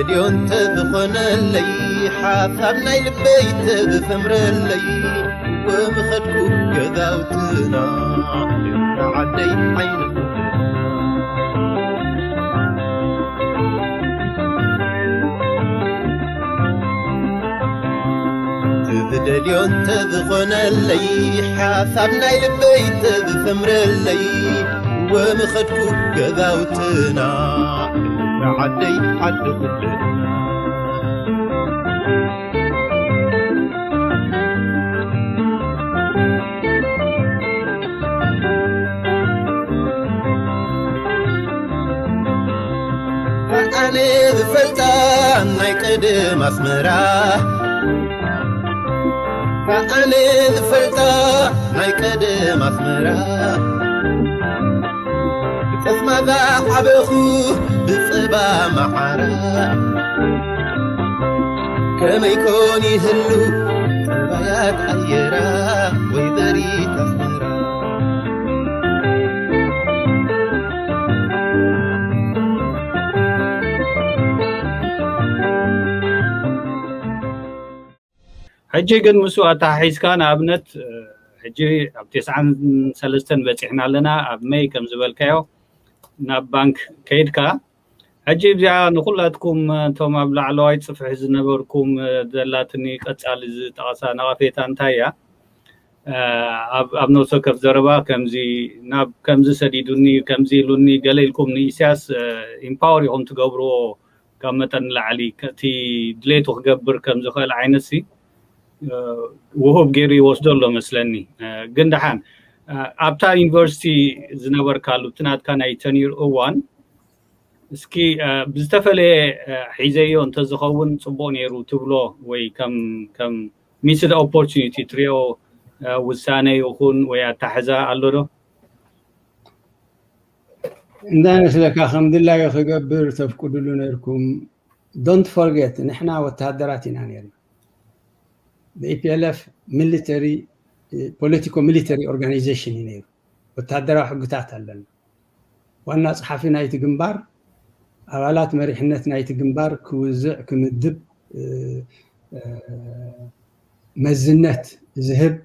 ድዮ እንተዝኾነለይ ሓሳብ ናይ ልበይ ተዝሰምረለይ ወምኸድኩ ገዛውትና ዓደይ ዓይኒ ትዝደልዮ እንተዝኾነለይ ሓሳብ ናይ ልበይ ተዝሰምረለይ ወምኸድኩ ገዛውትና ዓደይ ዓዲ ኩልና ኣነ ዝፈልጣ ናይ ቀደም ኣስመራ ኣነ ዝፈልጣ ናይ ቀደም ኣስመራ ብጠስማዛ ዓበኹ ብፀባ መዓራ ከመይ ኮን ይህሉ ጠባያት ኣየራ ወይዘሪት ኣስመራ ሕጂ ግን ምስኡ ኣተሓሒዝካ ንኣብነት ሕጂ ኣብ ተስዓን ሰለስተን በፂሕና ኣለና ኣብ መይ ከም ዝበልካዮ ናብ ባንክ ከይድካ ሕጂ እዚኣ ንኩላትኩም እቶም ኣብ ላዕለዋይ ፅፍሒ ዝነበርኩም ዘላትኒ ቀፃሊ ዝጠቐሳ ነቐፌታ እንታይ እያ ኣብ ነብሰ ወከፍ ዘረባ ከምዚ ናብ ከምዚ ሰዲዱኒ ከምዚ ኢሉኒ ገለ ኢልኩም ንኢሳያስ ኢምፓወር ኢኹም ትገብርዎ ካብ መጠን ንላዕሊ እቲ ድሌቱ ክገብር ከም ዝኽእል ዓይነት ሲ ውሁብ ገይሩ ይወስዶ ኣሎ መስለኒ። ግን ደሓን ኣብታ ዩኒቨርሲቲ ዝነበርካሉ እቲ ናትካ ናይ ተኒር እዋን እስኪ ብዝተፈለየ ሒዘዮ እንተዝኸውን ፅቡቕ ነይሩ ትብሎ ወይ ከም ከም ሚስድ ኦፖርቹኒቲ ትሪኦ ውሳነ ይኹን ወይ ኣታሕዛ ኣሎ ዶ? እንታይ መስለካ ከም ድላዩ ክገብር ተፍቅድሉ ነርኩም። Don't forget ንሕና ወታደራት ኢና ነርና። ኢፒኤልኤፍ ሚሊተሪ ፖለቲኮ ሚሊተሪ ኦርጋናይዜሽን እዩ ነይሩ። ወታደራዊ ሕግታት ኣለና። ዋና ጸሓፊ ናይቲ ግንባር ኣባላት መሪሕነት ናይቲ ግንባር ክውዝዕ ክምድብ መዝነት ዝህብ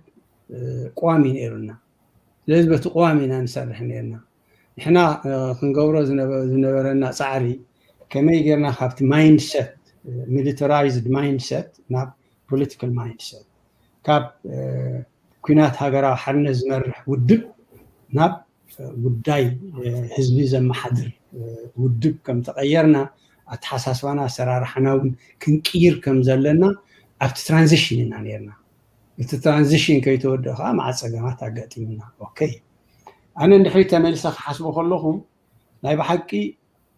ቅዋም እዩ ነይሩና። ስለዚ በቲ ቅዋም ኢና ንሰርሕ ነርና። ንሕና ክንገብሮ ዝነበረና ጻዕሪ ከመይ ጌርና ካብቲ ማይንድሰት ሚሊተራይዝድ ማይንድሰት ናብ ፖለቲካል ማይንድሰት ካብ ኩናት ሃገራዊ ሓርነት ዝመርሕ ውድብ ናብ ጉዳይ ህዝቢ ዘመሓድር ውድብ ከም ተቐየርና ኣተሓሳስባና ኣሰራርሓና እውን ክንቅይር ከም ዘለና ኣብቲ ትራንዚሽን ኢና ነርና። እቲ ትራንዚሽን ከይተወደአ ከዓ መዓ ፀገማት ኣጋጢሙና። ኦኬ ኣነ እንድሕሪት ተመልሰ ክሓስቦ ከለኹ ናይ ብሓቂ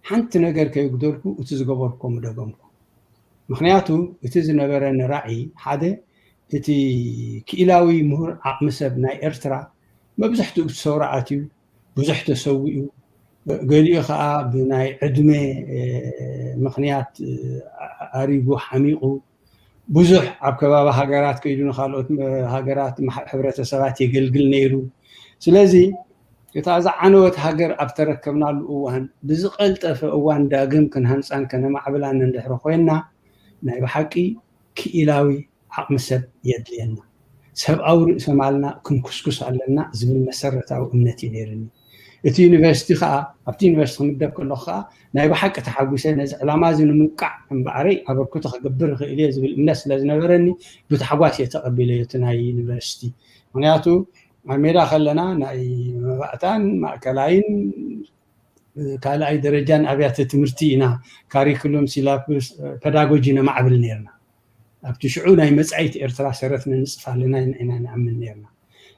ሓንቲ ነገር ከይጉደልኩ እቲ ዝገበርኮ ምደገምኩ። ምክንያቱ እቲ ዝነበረኒ ራዕይ ሓደ እቲ ክኢላዊ ምሁር ዓቕሚ ሰብ ናይ ኤርትራ መብዛሕትኡ እቲ ሰውራ ኣትዩ ብዙሕ ተሰዊኡ ገሊኡ ከዓ ብናይ ዕድመ ምክንያት ኣሪጉ ሓሚቑ ብዙሕ ኣብ ከባቢ ሃገራት ከይዱ ንካልኦት ሃገራት ሕብረተሰባት የገልግል ነይሩ። ስለዚ እታ ዝዓነወት ሃገር ኣብ ተረከብናሉ እዋን ብዝቐልጠፈ እዋን ዳግም ክንሃንፃን ከነማዕብላን እንድሕሪ ኮይንና ናይ ብሓቂ ክኢላዊ ዓቕሚ ሰብ የድልየና። ሰብኣዊ ርእሰ ማልና ክንኩስኩስ ኣለና ዝብል መሰረታዊ እምነት እዩ ነይርኒ። እቲ ዩኒቨርሲቲ ከዓ ኣብቲ ዩኒቨርሲቲ ክምደብ ከለኹ ከዓ ናይ ብሓቂ ተሓጒሰ ነዚ ዕላማ እዚ ንምውቃዕ እምበኣረይ ኣበርክቶ ክገብር እኽእል እየ ዝብል እምነት ስለ ዝነበረኒ ብታሕጓስ እየ ተቐቢለዮ እቲ ናይ ዩኒቨርሲቲ። ምክንያቱ ኣብ ሜዳ ከለና ናይ መባእታን ማእከላይን ካልኣይ ደረጃን ኣብያተ ትምህርቲ ኢና ካሪክሉም ሲላብስ ፐዳጎጂ ነማዕብል ነርና። ኣብቲ ሽዑ ናይ መጻኢት ኤርትራ ሰረት ነንጽፍ ኣለና ኢና ንኣምን ነርና።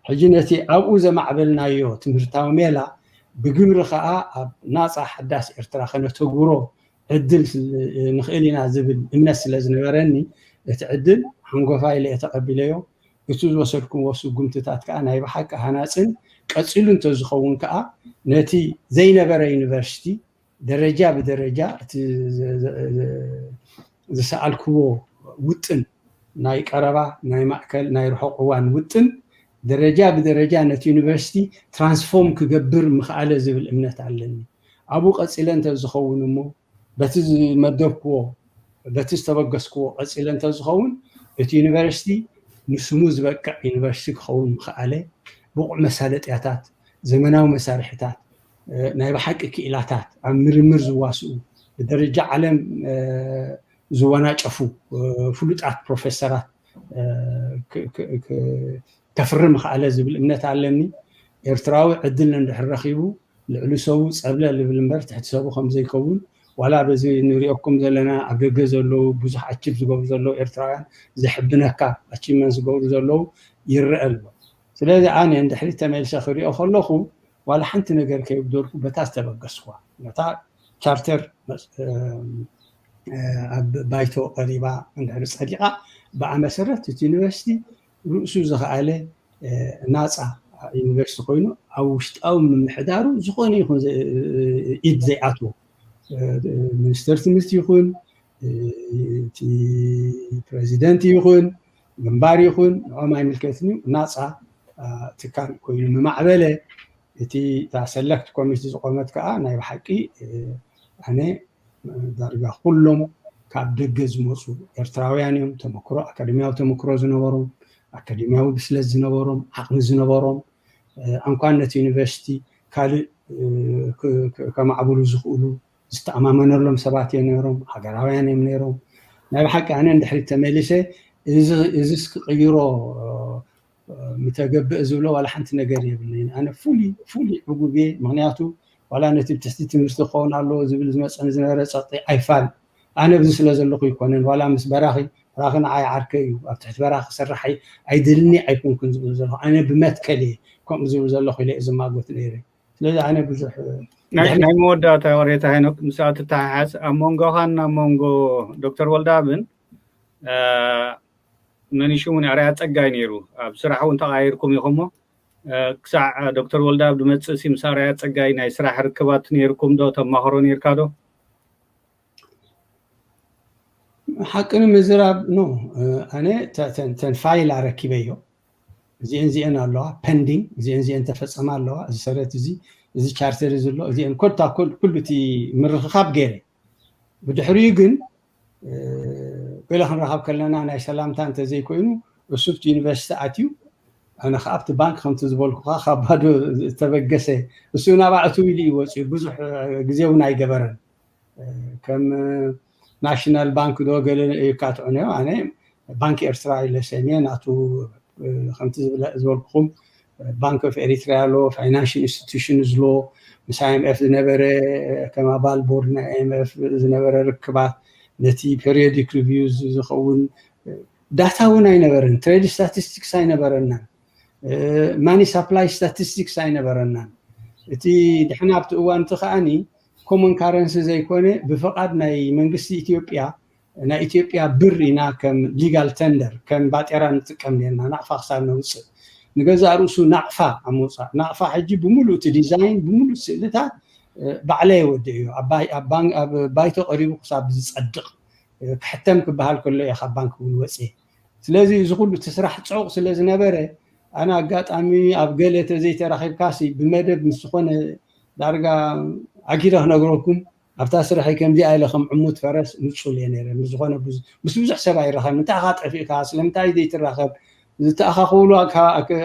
ሕጂ ነቲ ኣብኡ ዘማዕበልናዮ ትምህርታዊ ሜላ ብግብሪ ከኣ ኣብ ናጻ ሓዳስ ኤርትራ ከነተግብሮ ዕድል ንኽእል ኢና ዝብል እምነት ስለ ዝነበረኒ እቲ ዕድል ሓንጎፋይ ኢለ እየ ተቐቢለዮ። እቲ ዝወሰድኩምዎ ስጉምትታት ከኣ ናይ ብሓቂ ሃናጽን ቀጺሉ እንተዝኸውን ከኣ ነቲ ዘይነበረ ዩኒቨርሲቲ ደረጃ ብደረጃ እቲ ዝሰኣልክዎ ውጥን ናይ ቀረባ ናይ ማእከል ናይ ርሑቕ እዋን ውጥን ደረጃ ብደረጃ ነቲ ዩኒቨርሲቲ ትራንስፎርም ክገብር ምኽኣለ ዝብል እምነት ኣለኒ። ኣብኡ ቀጺለ እንተዝኸውን እሞ በቲ ዝመደብክዎ በቲ ዝተበገስክዎ ቀፂለ እንተዝኸውን እቲ ዩኒቨርሲቲ ንስሙ ዝበቅዕ ዩኒቨርሲቲ ክኸውን ምኽኣለ፣ ብቑዕ መሳለጥያታት፣ ዘመናዊ መሳርሕታት፣ ናይ ብሓቂ ክኢላታት ኣብ ምርምር ዝዋስኡ ብደረጃ ዓለም ዝወናጨፉ ፍሉጣት ፕሮፌሰራት ከፍሪ ምኽኣለ ዝብል እምነት ኣለኒ። ኤርትራዊ ዕድል እንድሕር ረኺቡ ልዕሊ ሰቡ ጸብለ ልብል እምበር ትሕቲ ሰቡ ከም ዘይከውን ዋላ በዚ ንሪኦኩም ዘለና ኣብ ደገ ዘለዉ ብዙሕ ኣቺቭ ዝገብሩ ዘለዉ ኤርትራውያን ዘሕብነካ ኣቺቭመንት ዝገብሩ ዘለዉ ይረአ ኣሎ። ስለዚ ኣነ እንድሕሪት ተመልሰ ክሪኦ ከለኹ ዋላ ሓንቲ ነገር ከይጉደልኩ በታ ዝተበገስኩዋ ነታ ቻርተር ኣብ ባይቶ ቀሪባ እንድሕር ጸዲቓ ብኣ መሰረት እቲ ዩኒቨርሲቲ ርእሱ ዝኸኣለ ናፃ ዩኒቨርሲቲ ኮይኑ ኣብ ውሽጣዊ ምምሕዳሩ ዝኾነ ይኹን ኢድ ዘይኣትዎ ሚኒስተር ትምህርቲ ይኹን እቲ ፕረዚደንት ይኹን ግንባር ይኹን ንኦም ኣይምልከትን እዩ ናፃ ትካል ኮይኑ ምማዕበለ እቲ እታ ሰለክት ኮሚቲ ዝቆመት ከዓ ናይ ብሓቂ ኣነ ዳርጋ ኩሎም ካብ ደገ ዝመፁ ኤርትራውያን እዮም። ተመክሮ ኣካደሚያዊ ተመክሮ ዝነበሮም ኣካደሚያዊ ብስለት ዝነበሮም ዓቕሚ ዝነበሮም ኣንኳን ነቲ ዩኒቨርሲቲ ካልእ ከማዕብሉ ዝኽእሉ ዝተኣማመነሎም ሰባት እዮም ነይሮም። ሃገራውያን እዮም ነይሮም። ናይ ብሓቂ ኣነ እንድሕሪት ተመሊሰ እዚስ ክቕይሮ ምተገብእ ዝብሎ ዋላ ሓንቲ ነገር የብለይን። ኣነ ፉሊ ፉሊ ዕጉብ እየ። ምክንያቱ ዋላ ነቲ ብትሕቲ ትምህርቲ ክኸውን ኣለዎ ዝብል ዝመፀኒ ዝነበረ ፀቕጢ ኣይፋል ኣነ ብዚ ስለ ዘለኹ ይኮነን። ዋላ ምስ በራኺ በራኺ ንዓይ ዓርከይ እዩ። ኣብ ትሕቲ በራኺ ክሰርሕ ኣይድልኒ ኣይኮንኩን ዝብል ዘለኹ ኣነ ብመትከል እየ ከምኡ ዝብል ዘለኹ ኢለ እየ ዝማጎት ነይረ። ስለዚ ኣነ ብዙሕ ናይ መወዳእታ ወሬታ ሄኖክ ምስኣ ትተሓሓዝ ኣብ መንጎኻን ኣብ መንጎ ዶክተር ወልዳብን መኒሽሙን ኣርያ ፀጋይ ነይሩ ኣብ ስራሕ እውን ተቃይርኩም ኢኹሞ ክሳዕ ዶክተር ወልዳብ ድመፅእ ሲ ምስ ኣርያ ፀጋይ ናይ ስራሕ ርክባት ነይርኩም ዶ ተማኽሮ ነይርካ ዶ ሓቂ ንምዝራብ ኖ ኣነ ተን ፋይል ኣረኪበዮ እዚአን እዚአን ኣለዋ pending እዚአን እዚአን ተፈፀማ ኣለዋ እዚ ሰረት እዚ እዚ ቻርተር እዚ ኣሎ እዚአን ኮታ ኩሉ እቲ ምርኽኻብ ገይረ ብድሕሪኡ ግን ገለ ክንረኻብ ከለና ናይ ሰላምታ እንተዘይኮይኑ እሱ ብቲ ዩኒቨርሲቲ ኣትዩ ኣነ ከዓ ኣብቲ ባንክ ከምቲ ዝበልኩካ ካብ ባዶ ዝተበገሰ እሱ ናብኣ እትው ኢሉ እዩ ወፅኡ ብዙሕ ግዜ እውን ኣይገበረን ከም ናሽናል ባንክ ዶ ገለ እዩ ካትዑ ነዮ ኣነ ባንክ ኤርትራ ኢለ ሰምየ ናቱ ከምቲ ዝበልኩኹም ባንክ ኦፍ ኤሪትሪያ ኣሎ ፋይናንሽል ኢንስቲቱሽን ዝሎ ምስ ኣይምኤፍ ዝነበረ ከም ኣባል ቦርድ ናይ ኣይምኤፍ ዝነበረ ርክባት ነቲ ፔሪዮዲክ ሪቪው ዝኸውን ዳታ እውን ኣይነበረን ትሬድ ስታቲስቲክስ ኣይነበረናን ማኒ ሳፕላይ ስታቲስቲክስ ኣይነበረናን እቲ ድሕና ኣብቲ እዋን እቲ ከዓኒ ኮመን ካረንሲ ዘይኮነ ብፍቓድ ናይ መንግስቲ ኢትዮጵያ ናይ ኢትዮጵያ ብር ኢና ከም ሊጋል ተንደር ከም ባጤራ ንጥቀም ነርና ናቕፋ ክሳብ ነውፅእ ንገዛእ ርእሱ ናቕፋ ኣብ ምውፃእ ናቕፋ ሕጂ ብምሉእ እቲ ዲዛይን ብምሉእ ስእልታት ባዕለ የወደ እዩ ኣብ ባይቶ ቀሪቡ ክሳብ ዝፀድቕ ክሕተም ክበሃል ከሎ እየ ካብ ባንክ እውን ወፅየ ስለዚ እዚ ኩሉ እቲ ስራሕ ፅዑቕ ስለ ዝነበረ ኣነ ኣጋጣሚ ኣብ ገለ ተዘይተራኺብካሲ ብመደብ ምስ ዝኾነ ዳርጋ ኣኪለ ክነግረኩም ኣብታ ስርሐይ ከምዚኣ ኢለ ከም ዕሙት ፈረስ ንፁል እየ ነይረ ምስ ዝኾነ ምስ ብዙሕ ሰብ ኣይራኸብ እንታይ ኢኻ ጠፊእካ ስለምንታይ ዘይትራኸብ ዝተኣኻኽብሉ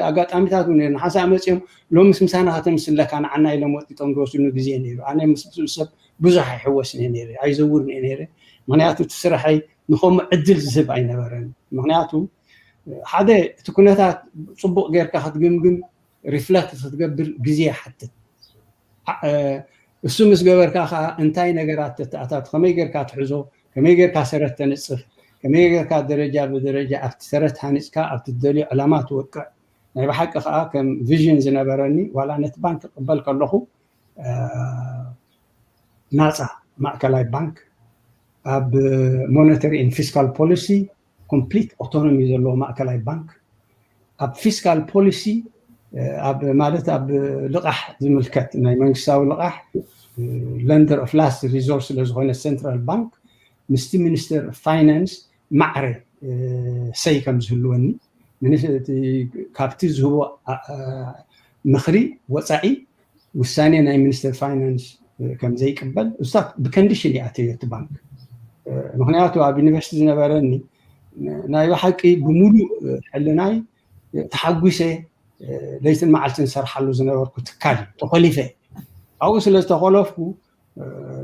ኣጋጣሚታት እውን ነይሩ ሓንሳእ መፂኦም ሎምስ ምሳና ከተምስለካ ንዓና ኢሎም ወጢጦም ዝወስድሉ ግዜ ነይሩ ኣነ ምስ ሰብ ብዙሕ ኣይሕወስን እየ ነይረ ኣይዘውርን እየ ነይረ ምክንያቱ እቲ ስርሐይ ንኸምኡ ዕድል ዝህብ ኣይነበረን ምክንያቱ ሓደ እቲ ኩነታት ፅቡቕ ጌርካ ክትግምግም ሪፍለክት ክትገብር ግዜ ይሓትት እሱ ምስ ገበርካ ከዓ እንታይ ነገራት ተተኣታት ከመይ ጌርካ ትሕዞ ከመይ ጌርካ ሰረት ተንፅፍ ከመይ ጌርካ ደረጃ ብደረጃ ኣብቲ ሰረት ሃኒፅካ ኣብቲ ትደልዮ ዕላማ ትወቅዕ ናይ ብሓቂ ከዓ ከም ቪዥን ዝነበረኒ ዋላ ነቲ ባንክ ክቅበል ከለኹ ናፃ ማእከላይ ባንክ ኣብ ሞነተሪ ን ፊስካል ፖሊሲ ኮምፕሊት ኦቶኖሚ ዘለዎ ማእከላይ ባንክ ኣብ ፊስካል ፖሊሲ ኣብ ማለት ኣብ ልቃሕ ዝምልከት ናይ መንግስታዊ ልቃሕ ለንደር ኦፍ ላስት ሪዞርት ስለዝኮነ central bank ምስቲ ሚኒስተር ፋይናንስ ማዕረ ሰይ ከም ዝህልወኒ ካብቲ ዝህቦ ምክሪ ወፃኢ ውሳኔ ናይ ሚኒስተር ፋይናንስ ከም ዘይቅበል እሳት ብኮንዲሽን ይኣተዮ እቲ ባንክ ምክንያቱ ኣብ ዩኒቨርሲቲ ዝነበረኒ ናይ ብሓቂ ብምሉእ ሕልናይ ተሓጒሰ ለይትን መዓልትን ዝሰርሓሉ ዝነበርኩ ትካል እዩ። ተኾሊፈ ኣብኡ ስለ ዝተኾለፍኩ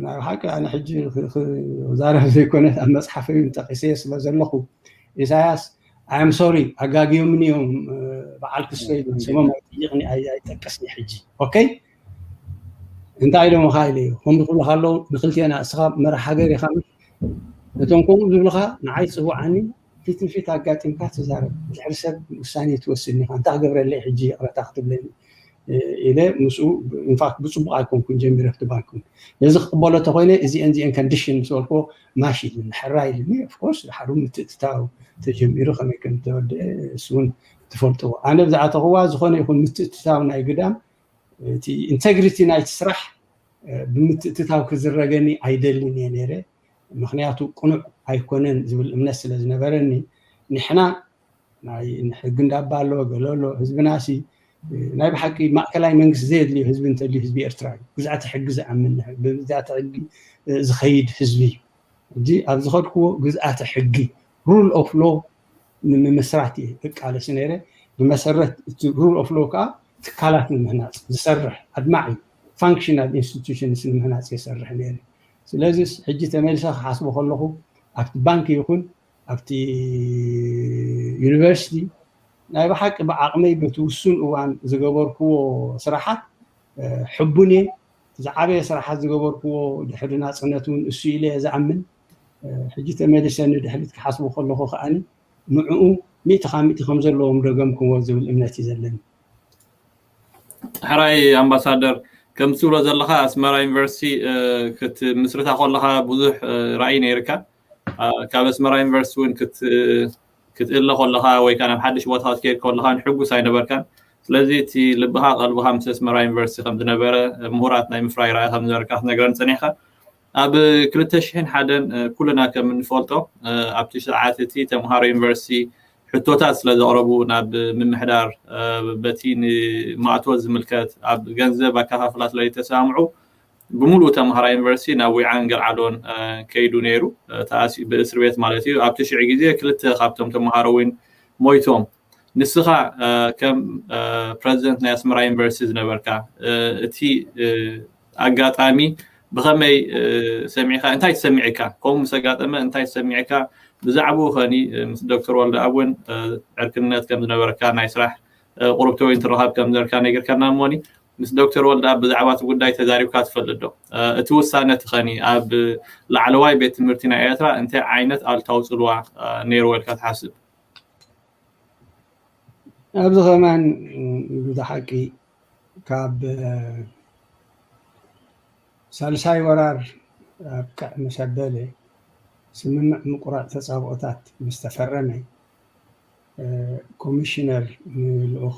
ናይ ብሓቂ ኣነ ሕጂ ክዛረብ ዘይኮነ ኣብ መፅሓፈይ እውን ጠቂሰ ስለ ዘለኹ ኢሳያስ ኣም ሶሪ ኣጋግዮምኒ እዮም። በዓል ክስቶ ይብል ስሞም ኣይጠይቅኒ ኣይጠቀስኒ ሕጂ ኦኬ እንታይ ኢሎም ኢኻ ኢለ እዩ ከምዚ ክብሉ ከለዉ ንክልቴና እስኻ መራሕ ሃገር ኢኻ ነቶም ከምኡ ዝብልኻ ንዓይ ፅውዓኒ ፊት ንፊት ኣጋጢምካ ትዛረብ ድሕሪ ሰብ ውሳኔ ትወስድኒ ኢኻ እንታይ ክገብረለይ ሕጂ ይቕረታ ክትብለኒ ኢለ ምስኡ ኢንፋክት ብፅቡቅ ኣይኮንኩን ጀሚረ ኣብቲ ባንክ እውን ነዚ ክቅበሎ ተኮይነ እዚአን እዚአን ኮንዲሽን ምስ በልክዎ ማሽ ኢልኒ ሕራይ ኢልኒ ኦፍኮርስ ድሓሩ ምትእትታው ተጀሚሩ ከመይ ከም ዝተወደአ እሱ እውን ትፈልጥዎ ኣነ ብዝኣተኽዋ ዝኾነ ይኹን ምትእትታው ናይ ግዳም እቲ ኢንተግሪቲ ናይቲ ስራሕ ብምትእትታው ክዝረገኒ ኣይደልን እየ ነይረ ምክንያቱ ቅኑዕ ኣይኮነን ዝብል እምነት ስለ ዝነበረኒ ንሕና ናይ ሕጊ እንዳባ ኣሎ ገለ ኣሎ ህዝብና ሲ ናይ ብሓቂ ማእከላይ መንግስቲ ዘየድልዩ ህዝቢ እንተልዩ ህዝቢ ኤርትራ እዩ ግዝኣተ ሕጊ ዝኣምን ግዝኣተ ሕጊ ዝኸይድ ህዝቢ እዩ ሕጂ ኣብ ዝኸድክዎ ግዝኣተ ሕጊ ሩል ኦፍ ሎ ንምምስራት እየ እቃለሲ ነይረ ብመሰረት እቲ ሩል ኦፍ ሎ ከዓ ትካላት ንምህናፅ ዝሰርሕ ኣድማዕ እዩ ፋንክሽናል ኢንስቲቱሽንስ ንምህናፅ የሰርሕ ነይረ ስለዚ ሕጂ ተመልሰ ክሓስቦ ከለኹ ኣብቲ ባንክ ይኹን ኣብቲ ዩኒቨርሲቲ ናይ ብሓቂ ብዓቕመይ በቲ ውሱን እዋን ዝገበርክዎ ስራሓት ሕቡን እየ ዝዓበየ ስራሓት ዝገበርክዎ ድሕሪ ናፅነት እውን እሱ ኢለ እየ ዝኣምን ሕጂ ተመሊሰ ንድሕሪት ክሓስቦ ከለኹ ከዓኒ ንዕኡ ሚእቲ ካብ ሚእቲ ከም ዘለዎም ደገምክዎ ዝብል እምነት እዩ ዘለኒ ሕራይ ኣምባሳደር ከም ትብሎ ዘለካ ኣስመራ ዩኒቨርሲቲ ክትምስርታ ከለካ ብዙሕ ራእይ ነይርካ ካብ ኣስመራ ዩኒቨርሲቲ እውን ክትእለ ከለካ ወይ ከዓ ናብ ሓድሽ ቦታ ክትከይድ ከለካ ንሕጉስ ኣይነበርካን ስለዚ እቲ ልብካ ቀልብካ ምስ ኣስመራ ዩኒቨርሲቲ ከም ዝነበረ ምሁራት ናይ ምፍራይ ራእይ ከም ዝነበርካ ክትነግረን ፀኒሕካ ኣብ ክልተ ሽሕን ሓደን ኩልና ከም እንፈልጦ ኣብቲ ሰዓት እቲ ተምሃሮ ዩኒቨርሲቲ ሕቶታት ስለ ዘቕረቡ ናብ ምምሕዳር በቲ ንማእቶት ዝምልከት ኣብ ገንዘብ ኣከፋፍላ ስለ ዝተሰማምዑ ብምሉእ ተምሃራይ ዩኒቨርሲቲ ናብ ዊዓን ገልዓዶን ከይዱ ነይሩ ብእስር ቤት ማለት እዩ ኣብቲ ሽዑ ግዜ ክልተ ካብቶም ተምሃሮ እውን ሞይቶም ንስኻ ከም ፕረዚደንት ናይ ኣስመራ ዩኒቨርሲቲ ዝነበርካ እቲ ኣጋጣሚ ብኸመይ ሰሚዕካ እንታይ ትሰሚዕካ ከምኡ ምስ ኣጋጠመ እንታይ ትሰሚዕካ ብዛዕባኡ ኸኒ ምስ ዶክተር ወልደኣብ እውን ዕርክነት ከም ዝነበረካ ናይ ስራሕ ቁርብቲ ወይ እንትረኻብ ከም ዝነበርካ ነጊርካና እሞኒ ምስ ዶክተር ወልደኣብ ብዛዕባ እቲ ጉዳይ ተዛሪብካ ትፈልጥ ዶ እቲ ውሳነ እቲ ኸኒ ኣብ ላዕለዋይ ቤት ትምህርቲ ናይ ኤርትራ እንታይ ዓይነት ኣሉታዊ ፅልዋ ነይርዎ ኢልካ ትሓስብ ኣብዚ ከማን ብሓቂ ካብ ሳልሳይ ወራር ኣብቅዕ ምስ ኣበለ ስምምዕ ምቁራፅ ተፃብኦታት ምስ ተፈረመ ኮሚሽነር ንልኡኽ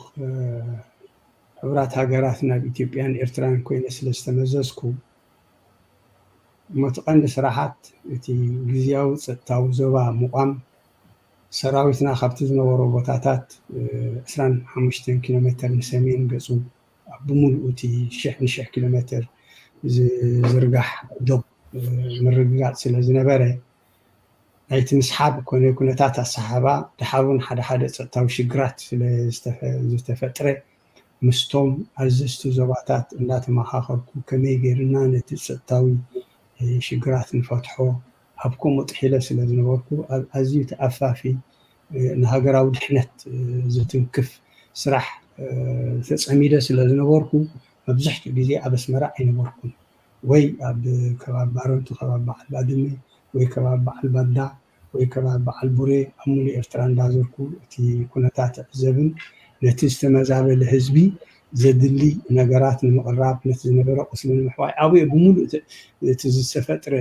ሕቡራት ሃገራት ናብ ኢትዮጵያን ኤርትራን ኮይነ ስለ ዝተመዘዝኩ እሞ እቲ ቀንዲ ስራሓት እቲ ግዝያዊ ፀጥታዊ ዞባ ምቋም ሰራዊትና ካብቲ ዝነበሮ ቦታታት ዕስራን ሓሙሽተን ኪሎ ሜተር ንሰሜን ገፁ ኣብ ብምሉኡ እቲ ሽሕ ንሽሕ ኪሎ ሜተር ዝዝርጋሕ ዶብ ምርግጋፅ ስለ ዝነበረ ናይቲ ምስሓብ ኮነ ኩነታት ኣሰሓሕባ ድሓር እውን ሓደ ሓደ ፀጥታዊ ሽግራት ስለ ዝተፈጥረ ምስቶም ኣዘዝቲ ዞባታት እንዳተመኻኸርኩ ከመይ ገይርና ነቲ ፀጥታዊ ሽግራት ንፈትሖ ኣብ ከምኡ ጥሒለ ስለ ዝነበርኩ ኣብ ኣዝዩ ተኣፋፊ ንሃገራዊ ድሕነት ዝትንክፍ ስራሕ ተፀሚደ ስለ ዝነበርኩ መብዝሕትኡ ግዜ ኣብ ኣስመራ ኣይነበርኩን ወይ ኣብ ከባቢ ባረንቱ ከባቢ በዓል ባድመ ወይ ከባቢ በዓል ባዳ ወይ ከባቢ በዓል ቡሬ ኣብ ሙሉእ ኤርትራ እንዳዞርኩ እቲ ኩነታት እዕዘብን ነቲ ዝተመዛበለ ህዝቢ ዘድሊ ነገራት ንምቕራብ ነቲ ዝነበረ ቁስሊ ንምሕዋይ ኣብኡ እየ ብምሉእ እቲ ዝተፈጥረ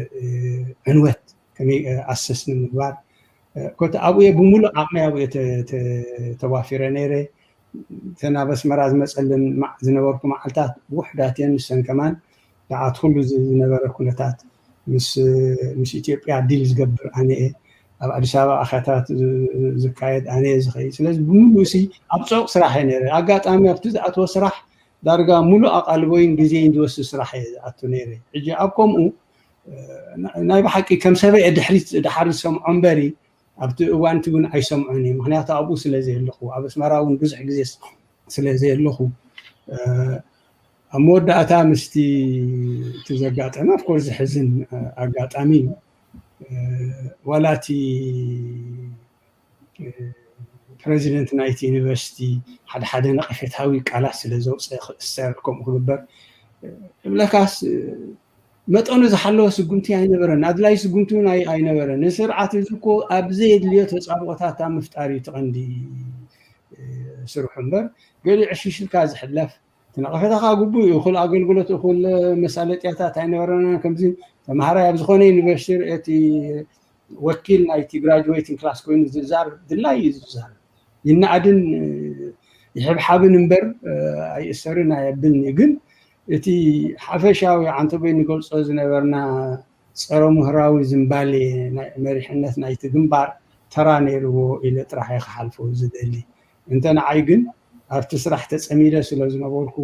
ዕንወት ከመይ ኣሰስ ንምግባር ኮቲ ኣብኡ እየ ብምሉእ ዓቕሚ ኣብኡ እየ ተዋፊረ ነይረ እተን ኣብ ኣስመራ ዝመፀለን ዝነበርኩ መዓልታት ውሕዳት እየን ንሰን ከማን ንዓት ኩሉ ዝነበረ ኩነታት ምስ ኢትዮጵያ ዲል ዝገብር ኣነ እየ ኣብ ኣዲስ ኣበባ ኣኻታት ዝካየድ ኣነ እየ ዝኸይድ ስለዚ ብምሉእ ሲ ኣብ ፅዑቅ ስራሕ እየ ነይረ ኣጋጣሚ ኣብቲ ዝኣትዎ ስራሕ ዳርጋ ሙሉእ ኣቓልቦይን ግዜን ዝወስድ ስራሕ እየ ዝኣቱ ነይረ ሕጂ ኣብ ከምኡ ናይ ብሓቂ ከም ሰበይ ድሕሪት ድሓር ዝሰምዖ እምበሪ ኣብቲ እዋንቲ እውን ኣይሰምዖን እየ። ምክንያቱ ኣብኡ ስለ ዘየለኹ፣ ኣብ ኣስመራ እውን ብዙሕ ግዜ ስለ ዘየለኹ፣ ኣብ መወዳእታ ምስቲ እቲ ዘጋጠመ፣ ኦፍኮርስ፣ ዝሕዝን ኣጋጣሚ እዩ። ዋላ እቲ ፕረዚደንት ናይቲ ዩኒቨርሲቲ ሓደ ሓደ ነቐፌታዊ ቃላት ስለ ዘውፅአ ክእሰር፣ ከምኡ ክግበር እብለካስ፣ መጠኑ ዝሓለወ ስጉምቲ ኣይነበረን። ኣድላይ ስጉምቲ እውን ኣይነበረን። ንስርዓት እዚ እኮ ኣብ ዘየድልዮ ተፃብኦታት ኣብ ምፍጣር እዩ እቲ ቀንዲ ስርሑ እምበር፣ ገሊኡ ዕሽሽልካ ዝሕለፍ፣ እቲ ነቐፌታኻ ግቡእ እዩ። እኹል ኣገልግሎት፣ እኹል መሳለጥያታት ኣይነበረናን። ከምዚ ተምሃራይ ኣብ ዝኾነ ዩኒቨርሲቲ ርእየ፣ እቲ ወኪል ናይቲ ግራጁዌቲንግ ክላስ ኮይኑ ዝዛረብ ድላይ እዩ ዝዛረብ። ይነኣድን ይሕብሓብን እምበር ኣይእሰርን ኣየብልን እዩ። ግን እቲ ሓፈሻዊ ዓንተቦይ ንገልጾ ዝነበርና ጸረ ምሁራዊ ዝንባሌ ናይ መሪሕነት ናይቲ ግንባር ተራ ነይርዎ ኢለ ጥራሕ እየ ክሓልፎ ዝደሊ። እንተ ንዓይ ግን ኣብቲ ስራሕ ተጸሚደ ስለ ዝነበርኩ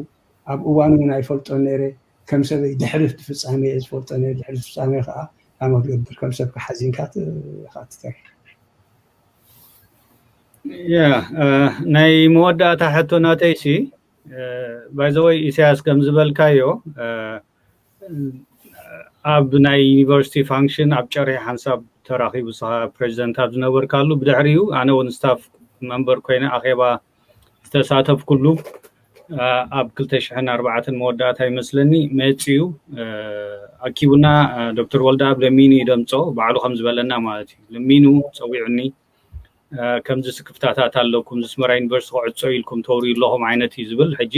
ኣብ እዋኑ እውን ኣይፈልጦን ነይረ። ከም ሰበይ ድሕሪ እቲ ፍጻሜ እየ ዝፈልጦ ነይረ። ድሕሪ እቲ ፍጻሜ ከዓ ላሞ ትገብር ከም ሰብ ሓዚንካ ትተርፍ። ያ ናይ መወዳእታ ሕቶ ናተይሲ ባይዘወይ ኢሳያስ ከም ዝበልካዮ ኣብ ናይ ዩኒቨርሲቲ ፋንክሽን ኣብ ጨርሒ ሓንሳብ ተራኺቡ ንስኻ ፕሬዚደንት ኣብ ዝነበርካሉ ብድሕሪኡ ኣነ እውን ስታፍ መንበር ኮይነ ኣኼባ ዝተሳተፍኩሉ ኣብ ክልተ ሽሕን ኣርባዕተን መወዳእታ ይመስለኒ መፂኡ ኣኪቡና ዶክተር ወልደኣብ ለሚኑ ይደምፆ ባዕሉ ከም ዝበለና ማለት እዩ። ለሚኑ ፀዊዑኒ ከምዚ ስክፍታታት ኣለኩም ዝስመራ ዩኒቨርሲቲ ክዕፆ ኢልኩም ተውርዩ ኣለኹም ዓይነት እዩ ዝብል ሕጂ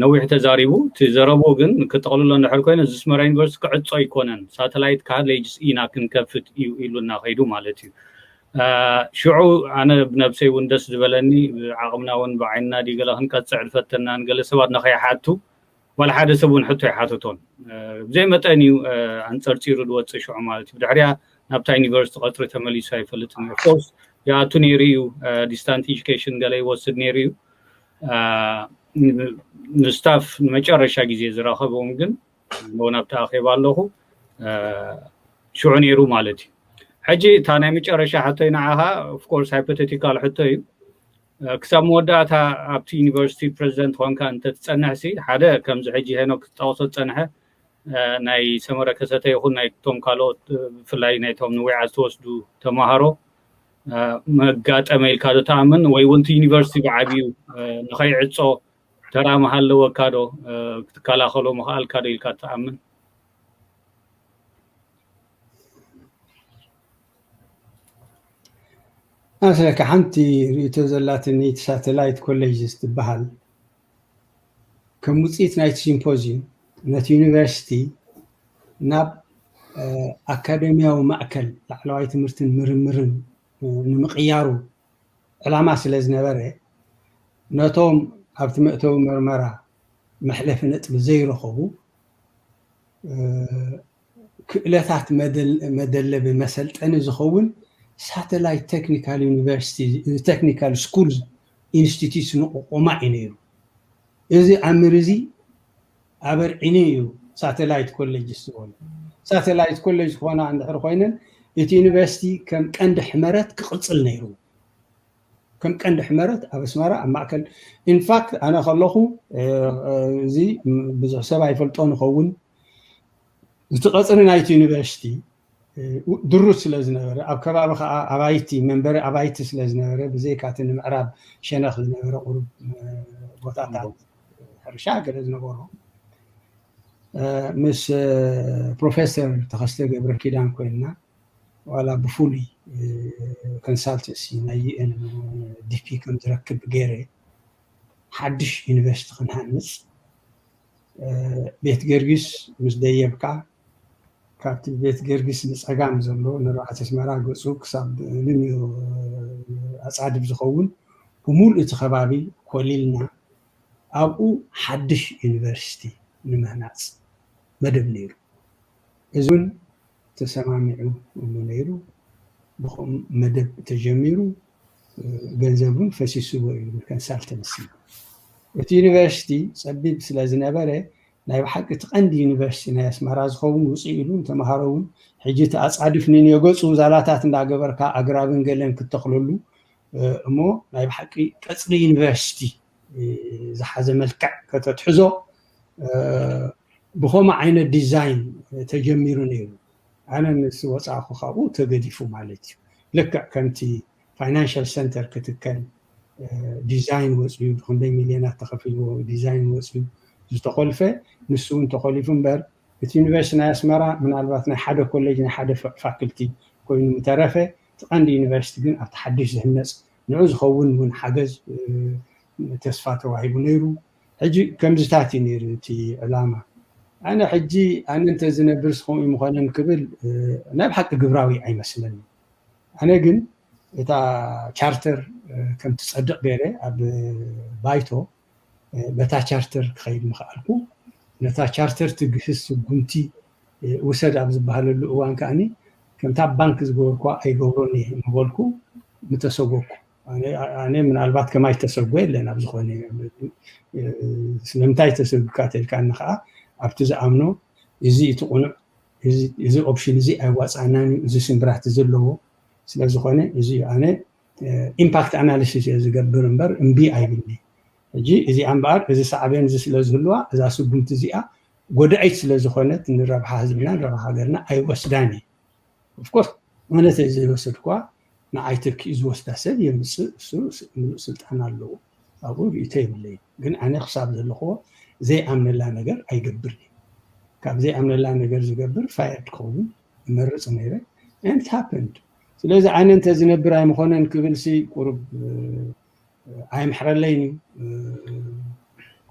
ነዊሕ ተዛሪቡ። እቲ ዘረብኡ ግን ክጠቕልሎ እንድሕር ኮይነ ዝስመራ ዩኒቨርሲቲ ክዕፆ ኣይኮነን ሳተላይት ካሌጅስ ኢና ክንከፍት እዩ ኢሉና ከይዱ ማለት እዩ። ሽዑ ኣነ ብነብሰይ እውን ደስ ዝበለኒ ዓቕምና እውን ብዓይንና ድዩ ገለ ክንቀፅዕ ዝፈተናን ገለ ሰባት ንኸይሓቱ ዋላ ሓደ ሰብ እውን ሕቶ ኣይሓተቶን። ብዘይ መጠን እዩ ኣንፀርፂሩ ዝወፅእ ሽዑ ማለት እዩ። ብድሕሪያ ናብታ ዩኒቨርሲቲ ቀፅሪ ተመሊሱ ኣይፈልጥን እዩ። ኦፍኮርስ ይኣቱ ነይሩ እዩ፣ ዲስታንት ኤጁኬሽን ገለ ይወስድ ነይሩ እዩ። ንስታፍ ንመጨረሻ ግዜ ዝረኸቦም ግን ለው ናብቲ ኣኼባ ኣለኹ ሽዑ ነይሩ ማለት እዩ። ሕጂ እታ ናይ መጨረሻ ሕቶይ ንዓኻ ኦፍኮርስ ሃይፖቴቲካል ሕቶ እዩ። ክሳብ መወዳእታ ኣብቲ ዩኒቨርሲቲ ፕረዚደንት ኮንካ እንተትፀንሕሲ ሓደ ከምዚ ሕጂ ሄኖክ ክጠቕሶ ዝፀንሐ ናይ ሰመረ ከሰተ ይኹን ናይቶም ካልኦት ብፍላይ ናይቶም ንዊዓ ዝተወስዱ ተማሃሮ መጋጠመ ኢልካ ዶ ትኣምን ወይ እውን እቲ ዩኒቨርሲቲ ብዓብዩ ንኸይዕፆ ተራ ምሃለወካ ዶ ክትከላኸሎ ምኽኣልካ ዶ ኢልካ ትኣምን? ኣስለካ ሓንቲ ርእቶ ዘላትኒ እቲ ሳተላይት ኮሌጅ ትበሃል ከም ውፅኢት ናይቲ ሲምፖዚዩም ነቲ ዩኒቨርሲቲ ናብ ኣካደሚያዊ ማእከል ላዕለዋይ ትምህርትን ምርምርን ንምቕያሩ ዕላማ ስለ ዝነበረ ነቶም ኣብቲ መእተዊ መርመራ መሕለፊ ነጥቢ ዘይረኸቡ ክእለታት መደለቢ መሰልጠኒ ዝኸውን ሳተላይት ቴክኒካል ዩኒቨርሲቲ ቴክኒካል ስኩል ኢንስቲትዩት ንቁቆማ እዩ ነይሩ። እዚ ኣምር እዚ ኣበርዒኒ እዩ ሳተላይት ኮሌጅ ዝበሉ። ሳተላይት ኮሌጅ ዝኾና እንድሕር ኮይነን እቲ ዩኒቨርሲቲ ከም ቀንዲ ሕመረት ክቕፅል ነይሩ። ከም ቀንዲ ሕመረት ኣብ ኣስመራ ኣብ ማእከል ኢንፋክት ኣነ ከለኹ እዚ ብዙሕ ሰብ ኣይፈልጦ ንኸውን እቲ ቀፅሪ ናይቲ ዩኒቨርሲቲ ድሩት ስለ ዝነበረ ኣብ ከባቢ ከዓ ኣባይቲ መንበሪ ኣባይቲ ስለ ዝነበረ ብዘይካ እቲ ንምዕራብ ሸነኽ ዝነበረ ቁሩብ ቦታታት ሕርሻ ገለ ዝነበሮ ምስ ፕሮፌሰር ተኸስተ ገብረ ኪዳን ኮይንና ዋላ ብፍሉይ ኮንሳልተንሲ ናይ ዩኤን ዲፒ ከም ዝረክብ ገይረ ሓድሽ ዩኒቨርሲቲ ክንሃንፅ ቤት ገርጊስ ምስ ደየብካ ካብቲ ቤት ገርጊስ ንፀጋም ዘሎ ንርባዕተ ኣስመራ ገፁ ክሳብ ንንዮ ኣፃድብ ዝኸውን ብምሉእ እቲ ከባቢ ኮሊልና ኣብኡ ሓድሽ ዩኒቨርሲቲ ንምህናፅ መደብ ነይሩ። እዚ እውን ተሰማሚዑ እሞ ነይሩ። ብኸምኡ መደብ ተጀሚሩ ገንዘብ እውን ፈሲስዎ እዩ ንኮንሳልተንሲ። እቲ ዩኒቨርሲቲ ፀቢብ ስለ ዝነበረ ናይ ብሓቂ እቲ ቀንዲ ዩኒቨርሲቲ ናይ ኣስመራ ዝኸውን ውፅእ ኢሉ ንተምሃሮ እውን ሕጂ እቲ ኣፃድፍ ንንዮ ገፁ ዛላታት እንዳገበርካ ኣግራብን ገለን ክተኽለሉ እሞ ናይ ብሓቂ ቀፅሪ ዩኒቨርሲቲ ዝሓዘ መልክዕ ከተትሕዞ ብኸምኡ ዓይነት ዲዛይን ተጀሚሩ ነይሩ። ኣነ ምስ ወፃእኩ ካብኡ ተገዲፉ ማለት እዩ። ልክዕ ከምቲ ፋይናንሻል ሰንተር ክትከል ዲዛይን ወፅዩ ብክንደይ ሚልዮናት ተኸፊልዎ ዲዛይን ወፅዩ ዝተኮልፈ ንሱ እውን ተኮሊፉ እምበር እቲ ዩኒቨርሲቲ ናይ ኣስመራ ምናልባት ናይ ሓደ ኮሌጅ ናይ ሓደ ፋክልቲ ኮይኑ ምተረፈ እቲ ቀንዲ ዩኒቨርሲቲ ግን ኣብቲ ሓድሽ ዝህነፅ ንዑ ዝኸውን እውን ሓገዝ ተስፋ ተዋሂቡ ነይሩ። ሕጂ ከምዝታት እዩ ነይሩ እቲ ዕላማ። ኣነ ሕጂ ኣነ እንተ ዝነብርስ ከምኡ ምኾነን ክብል ናይ ብሓቂ ግብራዊ ኣይመስለኒ። ኣነ ግን እታ ቻርተር ከም ትጸድቕ ገይረ ኣብ ባይቶ በታ ቻርተር ክኸይድ ምኽኣልኩ። ነታ ቻርተር ትግህስ ስጉምቲ ውሰድ ኣብ ዝበሃለሉ እዋን ከኣኒ ከምታ ባንክ ዝገበርኳ ኣይገብሮን እየ ምበልኩ ምተሰጎኩ። ኣነ ምናልባት ከማይ ተሰጎ የለን ኣብ ዝኾነ ስለምንታይ ተሰጉካ ተልካኒ ከዓ ኣብቲ ዝኣምኖ እዚ እቲ ቁኑዕ እዚ ኦፕሽን እዚ ኣይዋፃእናን እዩ እዚ ስምብራት ዘለዎ ስለዝኾነ እዚ ኣነ ኢምፓክት ኣናሊሲስ እየ ዝገብር እምበር እምቢ ኣይብልኒ። ሕጂ እዚኣ እምበኣር እዚ ሳዕቤን እዚ ስለ ዝህልዋ እዛ ስጉምቲ እዚኣ ጎዳኢት ስለ ዝኾነት ንረብሓ ህዝብና ንረብሓ ሃገርና ኣይወስዳን እየ። ኦፍኮርስ ኣነ ዘይወሰድኳ ንዓይ ተኪኡ ዝወስዳ ሰብ የምፅእ እሱ ምሉእ ስልጣን ኣለዎ። ኣብኡ ርእይቶ የብለይ ግን ኣነ ክሳብ ዘለኽዎ ዘይኣምነላ ነገር ኣይገብር እየ። ካብ ዘይኣምነላ ነገር ዝገብር ፋየርድ ክኸውን እመርፅ ነይረ። And it happened። ስለዚ ኣነ እንተ ዝነብር ኣይምኾነን ክብል ሲ ቁሩብ ኣይምሕረለይን እዩ።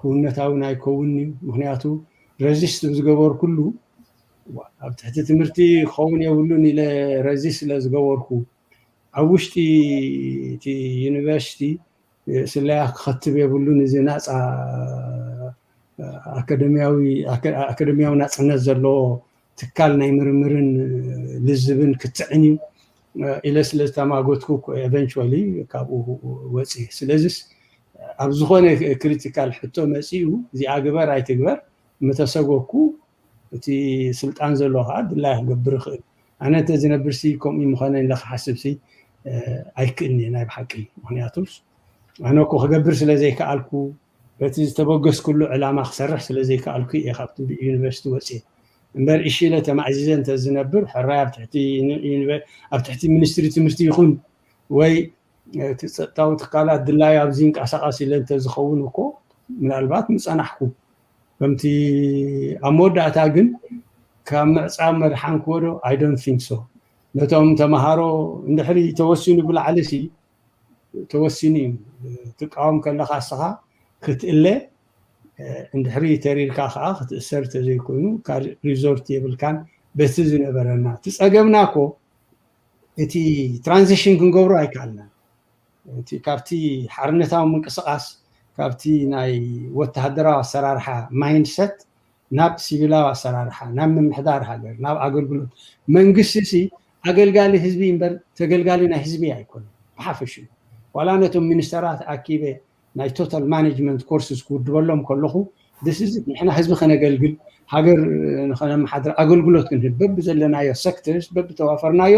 ክውነታዊ ናይ ከውን እዩ። ምክንያቱ ረዚስት ዝገበርኩሉ ኣብ ትሕቲ ትምህርቲ ክኸውን የብሉን ኢለ ረዚስት ስለ ዝገበርኩ ኣብ ውሽጢ እቲ ዩኒቨርሲቲ ስለያ ክኸትብ የብሉን። እዚ ናፃ ኣካደሚያዊ ናፅነት ዘለዎ ትካል ናይ ምርምርን ልዝብን ክትዕን እዩ ኢለ ስለ ዝተማጎትኩ ኤቨንቹዋሊ ካብኡ ወፅየ። ስለዚስ ኣብ ዝኾነ ክሪቲካል ሕቶ መፂኡ እዚኣ ግበር ኣይትግበር ምተሰጎኩ እቲ ስልጣን ዘሎ ከዓ ድላይ ክገብር ይኽእል። ኣነ እንተ ዝነብር ሲ ከምኡ ምዃነ ኢለ ክሓስብ ሲ ኣይክእልኒ ናይ ብሓቂ። ምክንያቱ ኣነ እኮ ክገብር ስለ ዘይከኣልኩ በቲ ዝተበገስኩሉ ዕላማ ክሰርሕ ስለ ዘይከኣልኩ እየ ካብቲ ዩኒቨርሲቲ ወፅየ እምበር እሺ ኢለ ተማእዚዘ እንተ ዝነብር ሕራይ ኣብ ትሕቲ ሚኒስትሪ ትምህርቲ ይኹን ወይ እቲ ፀጥታዊ ትካላት ድላዩ ኣብዚ ይንቀሳቐስ ኢለ እንተዝኸውን እኮ ምናልባት ምፀናሕኩ። ከምቲ ኣብ መወዳእታ ግን ካብ ምዕፃብ መድሓንክዎ ዶ? I don't think so። ነቶም ተምሃሮ እንድሕሪ ተወሲኑ ብላዕሊ ሲ ተወሲኑ እዩ። ትቃወም ከለኻ እስኻ ክትእለ እንድሕሪ ተሪርካ ከዓ ክትእሰር ተዘይኮይኑ ካልእ ሪዞርት የብልካን። በቲ ዝነበረና እቲ ፀገምና እኮ እቲ ትራንዚሽን ክንገብሮ ኣይከኣልናን። እቲ ካብቲ ሓርነታዊ ምንቅስቃስ ካብቲ ናይ ወተሃደራዊ ኣሰራርሓ ማይንድሰት ናብ ሲቪላዊ ኣሰራርሓ ናብ ምምሕዳር ሃገር ናብ ኣገልግሎት መንግስቲ ሲ ኣገልጋሊ ህዝቢ እምበር ተገልጋሊ ናይ ህዝቢ ኣይኮነን። ብሓፈሽኡ ዋላ ነቶም ሚኒስተራት ኣኪበ ናይ ቶታል ማኔጅመንት ኮርስስ ክውድበሎም ከለኹ ንሕና ህዝቢ ከነገልግል ሃገር ንኸነመሓድር ኣገልግሎት ክንህብ በብዘለናዮ ሴክተርስ በብተዋፈርናዮ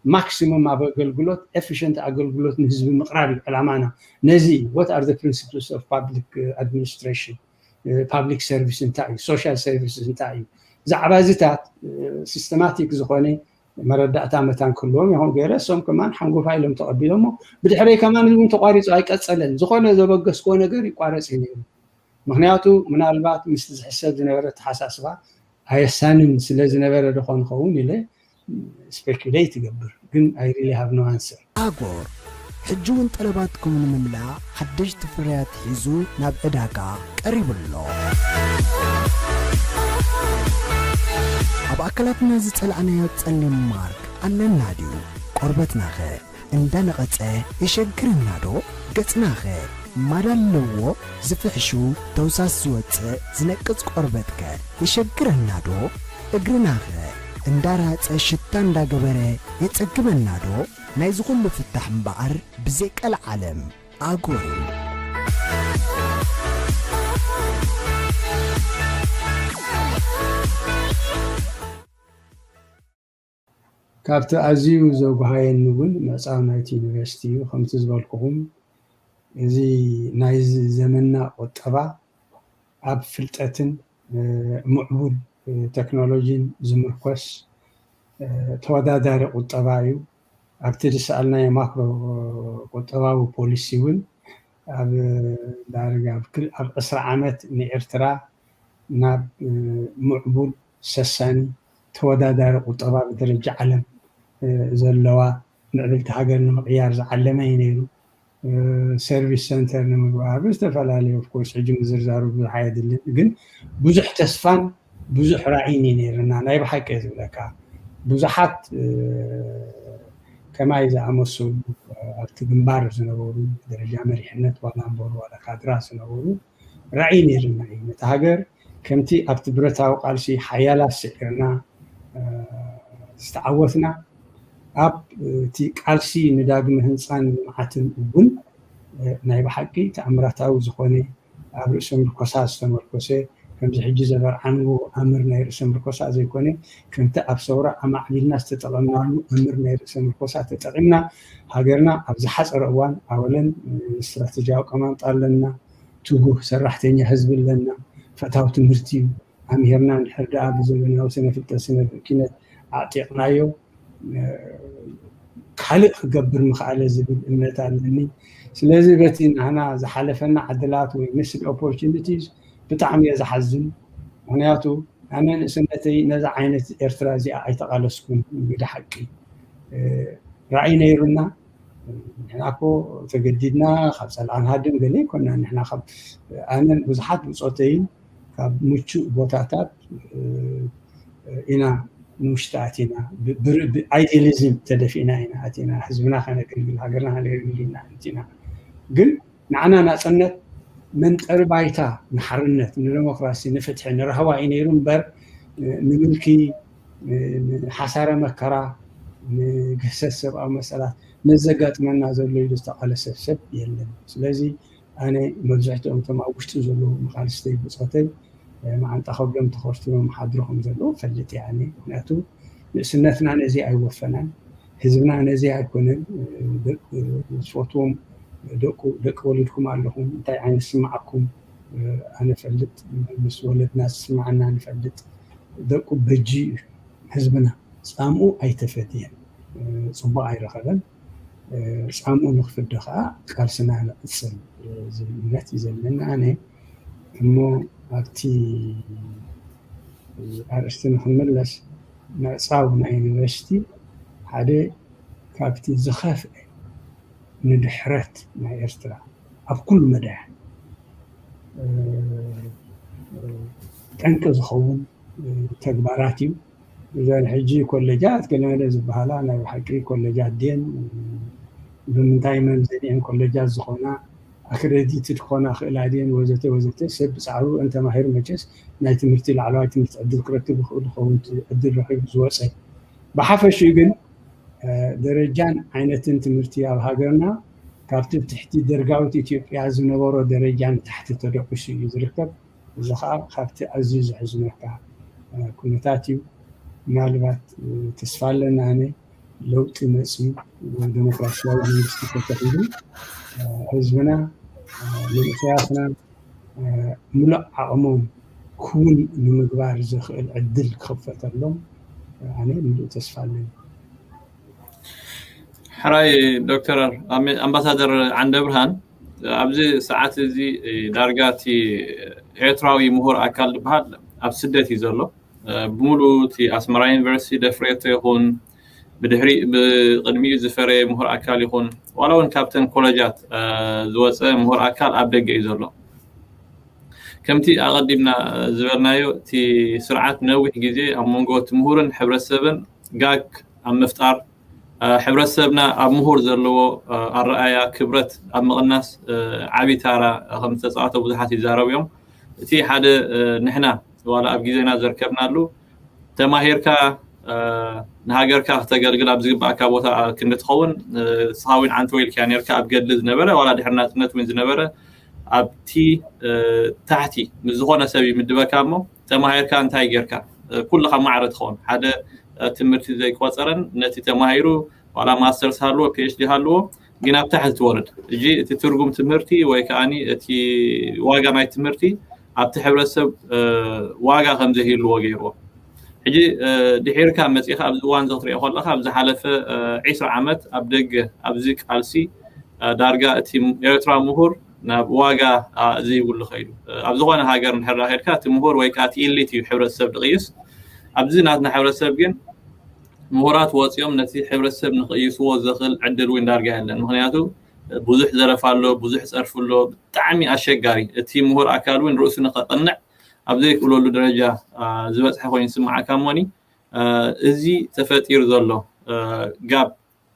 ማክሲሙም ኣብ ኣገልግሎት ኤፊሽንት ኣገልግሎት ንህዝቢ ምቕራብ እዩ ዕላማና። ነዚ እዩ what are the principles of public administration፣ public service እንታይ እዩ፣ social services እንታይ እዩ። ዛዕባ እዚታት ሲስተማቲክ ዝኾነ መረዳእታ መታን ክህልዎም ይኹን ገይረ እሶም ከማን ሓንጎፋ ኢሎም ተቐቢሎሞ ብድሕረይ ከማን እውን ተቋሪፁ ኣይቀፀለን። ዝኾነ ዘበገስክዎ ነገር ይቋረፅ እዩ ነይሩ። ምክንያቱ ምናልባት ምስቲ ዝሕሰብ ዝነበረ ተሓሳስባ ኣየሳንን ስለ ዝነበረ ዶ ኾን ኸውን ኢለ ስፔኩሌት ይገብር ግን I really have no answer። ኣጎር ሕጂ እውን ጠለባትኩም ንምምላእ ሓደሽቲ ፍርያት ሒዙ ናብ ዕዳጋ ቀሪቡ ኣሎ። ኣብ ኣካላትና ዝጸላእናዮ ጸሊም ማርክ ኣለና ድዩ? ቆርበትናኸ እንዳነቐጸ ይሸግረና ዶ? ገጽናኸ ማዳ ኣለዎ? ዝፍሕሹ ተውሳስ ዝወጽእ ዝነቅጽ ቆርበትከ ይሸግረና ዶ? እግርናኸ እንዳራጸ ሽታ እንዳገበረ የጸግመና ዶ? ናይዚ ኩሉ ፍታሕ እምበኣር ብዘይ ቀልዓለም ኣጎር እዩ። ካብቲ ኣዝዩ ዘጉሃየኒ እውን ምዕጻው ናይቲ ዩኒቨርሲቲ እዩ። ከምቲ ዝበልኩኹም፣ እዚ ናይዚ ዘመንና ቁጠባ ኣብ ፍልጠትን ምዕቡል ቴክኖሎጂን ዝምርኮስ ተወዳዳሪ ቁጠባ እዩ። ኣብቲ ዝሰኣልናዮ ማክሮ ቁጠባዊ ፖሊሲ እውን ኣብ ዳርጋ ኣብ ዕስራ ዓመት ንኤርትራ ናብ ምዕቡል ሰሳኒ ተወዳዳሪ ቁጠባ ብደረጃ ዓለም ዘለዋ ምዕብልቲ ሃገር ንምቕያር ዝዓለመ እዩ ነይሩ። ሰርቪስ ሰንተር ንምግባር ብዝተፈላለዩ ኦፍኮርስ ሕጂ ምዝርዛሩ ብዙሕ ኣየድልን፣ ግን ብዙሕ ተስፋን ብዙሕ ራእይን እዩ ነይርና። ናይ ብሓቂ ዝብለካ ብዙሓት ከማይ ዝኣመሰሉ ኣብቲ ግንባር ዝነበሩ ደረጃ መሪሕነት ዋላ እምበሩ ዋላ ካድራ ዝነበሩ ራእይ ነይርና እዩ። ነቲ ሃገር ከምቲ ኣብቲ ብረታዊ ቃልሲ ሓያላት ስዒርና ዝተዓወትና ኣብ እቲ ቃልሲ ንዳግመ ህንፃን ልምዓትን እውን ናይ ብሓቂ ተኣምራታዊ ዝኾነ ኣብ ርእሰ ምርኮሳ ዝተመርኮሰ ከምዚ ሕጂ ዘበርዓንዎ ኣምር ናይ ርእሰ ምርኮሳ ዘይኮነ ከምቲ ኣብ ሰውራ ኣማዕቢልና ዝተጠቐምናሉ ኣምር ናይ ርእሰ ምርኮሳ ተጠቒምና ሃገርና ኣብ ዝሓፀረ እዋን ኣወለን ስትራተጂያዊ ኣቀማምጣ ኣለና። ትጉህ ሰራሕተኛ ህዝቢ ኣለና። ፈታዊ ትምህርቲ እዩ። ኣምሂርና እንድሕር ደኣ ብዘመናዊ ስነ ፍልጠት ስነ ኪነት ኣዕጢቕናዮ ካልእ ክገብር ምኽኣለ ዝብል እምነት ኣለኒ። ስለዚ በቲ ንሕና ዝሓለፈና ዕድላት ወይ ሚስድ ኦፖርቹኒቲስ ብጣዕሚ እየ ዝሓዝን። ምክንያቱ ኣነ ንእስነተይ ነዛ ዓይነት ኤርትራ እዚኣ ኣይተቓለስኩን። ግደ ሓቂ ራእይ ነይሩና ንሕና እኮ ተገዲድና ካብ ጸልዓ ንሃድም ገለ ኣይኮና። ንሕና ካብ ኣነን ብዙሓት ብጾተይን ካብ ምቹእ ቦታታት ኢና ንውሽጢ ኣቲና ብኣይዲያሊዝም ተደፊእና ኢና ኣቲና ህዝብና ከነገልግል ሃገርና ከነገልግል ኢና ኣቲና። ግን ንዓና ናጽነት መንጠሪ ባይታ ንሓርነት ንደሞክራሲ ንፍትሒ ንራህዋ እዩ ነይሩ እምበር ንምልኪ ንሓሳረ መከራ ንግህሰት ሰብኣዊ መሰላት ነዘጋጥመና ዘሎ ኢሉ ዝተቓለሰ ሰብ የለን። ስለዚ ኣነ መብዛሕትኦም እቶም ኣብ ውሽጢ ዘለዉ መቓልስተይ ብፆተይ መዓንጣ ከብዶም ተኸርቲቦም ሓድሩ ከም ዘለዉ ፈልጥ እየ። ኣነ ምክንያቱ ንእስነትና ነዚ ኣይወፈናን፣ ህዝብና ነዚ ኣይኮነን ዝፈትዎም ደቁ ደቂ ወሊድኩም ኣለኹም እንታይ ዓይነት ስምዓኩም ኣነ ፈልጥ ምስ ወለድና ዝስምዓና ንፈልጥ ደቁ በጂ ህዝብና ፃምኡ ኣይተፈትየን፣ ፅቡቕ ኣይረኸበን። ፃምኡ ንክፍደ ከዓ ቃልስና ንቕፅል ዝብል እምነት እዩ ዘለኒ ኣነ። እሞ ኣብቲ ኣርእስቲ ንክንምለስ ምዕፃው ናይ ዩኒቨርሲቲ ሓደ ካብቲ ዝኸፍአ ንድሕረት ናይ ኤርትራ ኣብ ኩሉ መዳያ ጠንቂ ዝኸውን ተግባራት እዩ። እዘን ሕጂ ኮሌጃት ገለመለ ዝበሃላ ናይ ብሓቂ ኮሌጃት ድየን? ብምንታይ መምዘኒአን ኮሌጃት ዝኾና? ኣክሬዲትድ ክኾና ክእላ ድየን? ወዘተ ወዘተ። ሰብ ብፃዕሩ እንተማሂሩ መቸስ ናይ ትምህርቲ ላዕለዋይ ትምህርቲ ዕድል ክረክብ ይኽእል ይኸውን፣ ዕድል ረኺቡ ዝወፀ። ብሓፈሽኡ ግን ደረጃን ዓይነትን ትምህርቲ ኣብ ሃገርና ካብቲ ትሕቲ ደርጋዊት ኢትዮጵያ ዝነበሮ ደረጃ ንታሕቲ ተደቂሱ እዩ ዝርከብ። እዚ ከዓ ካብቲ ኣዝዩ ዘሕዝነካ ኩነታት እዩ። ምናልባት ተስፋ ኣለና ኣነ ለውጢ መፅዩ ዴሞክራሲያዊ መንግስቲ ተተኺሉ ህዝብና መንእሰያትና ምሉእ ዓቕሞም ክውን ንምግባር ዘኽእል ዕድል ክኽፈተሎም ኣነ ምሉእ ተስፋ ኣለኒ። ሕራይ ዶክተር ኣምባሳደር ዓንደ ብርሃን፣ ኣብዚ ሰዓት እዚ ዳርጋ እቲ ኤርትራዊ ምሁር ኣካል ዝበሃል ኣብ ስደት እዩ ዘሎ። ብምሉእ እቲ ኣስመራ ዩኒቨርሲቲ ደፍሬቶ ይኹን ብድሕሪ ብቅድሚኡ ዝፈረየ ምሁር ኣካል ይኹን ዋላ እውን ካብተን ኮለጃት ዝወፀ ምሁር ኣካል ኣብ ደገ እዩ ዘሎ። ከምቲ ኣቐዲምና ዝበልናዮ እቲ ስርዓት ነዊሕ ግዜ ኣብ መንጎ እቲ ምሁርን ሕብረተሰብን ጋግ ኣብ ምፍጣር ሕብረተሰብና ኣብ ምሁር ዘለዎ ኣረኣያ ክብረት ኣብ ምቕናስ ዓብዪ ታራ ከም ዝተፃወተ ብዙሓት ይዛረቡ እዮም። እቲ ሓደ ንሕና ዋላ ኣብ ግዜና ዘርከብናሉ ተማሂርካ ንሃገርካ ክተገልግል ኣብ ዝግባእካ ቦታ ክንዲ ትኸውን ስኻዊን ዓንተወ ኢልካ ነርካ ኣብ ገድሊ ዝነበረ ዋላ ድሕሪ ናፅነት እውን ዝነበረ ኣብቲ ታሕቲ ምስ ዝኾነ ሰብ ይምድበካ እሞ ተማሂርካ እንታይ ጌርካ ኩልኻ ማዕረ ትኸውን ሓደ ትምህርቲ ዘይቆፀረን ነቲ ተማሂሩ ዋላ ማስተርስ ሃልዎ ፒኤችዲ ሃልዎ ግን ኣብ ታሕቲ ትወርድ። እጂ እቲ ትርጉም ትምህርቲ ወይ ከዓ እቲ ዋጋ ናይ ትምህርቲ ኣብቲ ሕብረተሰብ ዋጋ ከም ዘይህልዎ ገይርዎ። ሕጂ ድሒርካ መፂእካ ኣብዚ እዋን እዚ ክትሪኦ ከለካ ኣብ ዝሓለፈ ዒስራ ዓመት ኣብ ደገ ኣብዚ ቃልሲ ዳርጋ እቲ ኤርትራ ምሁር ናብ ዋጋ ዘይብሉ ከይዱ ኣብ ዝኾነ ሃገር እንድሕር ከድካ እቲ ምሁር ወይ ከዓ እቲ ኢሊት እዩ ሕብረተሰብ ድቕይስ። ኣብዚ ናትና ሕብረተሰብ ግን ምሁራት ወፂኦም ነቲ ሕብረተሰብ ንክእይስዎ ዘኽእል ዕድል እውን ዳርጋ የለን። ምክንያቱ ብዙሕ ዘረፍ ኣሎ፣ ብዙሕ ፀርፊ ኣሎ፣ ብጣዕሚ ኣሸጋሪ። እቲ ምሁር ኣካል እውን ርእሱ ንከቕንዕ ኣብ ዘይክእለሉ ደረጃ ዝበፅሐ ኮይኑ ዝስምዓካ እሞኒ እዚ ተፈጢሩ ዘሎ ጋብ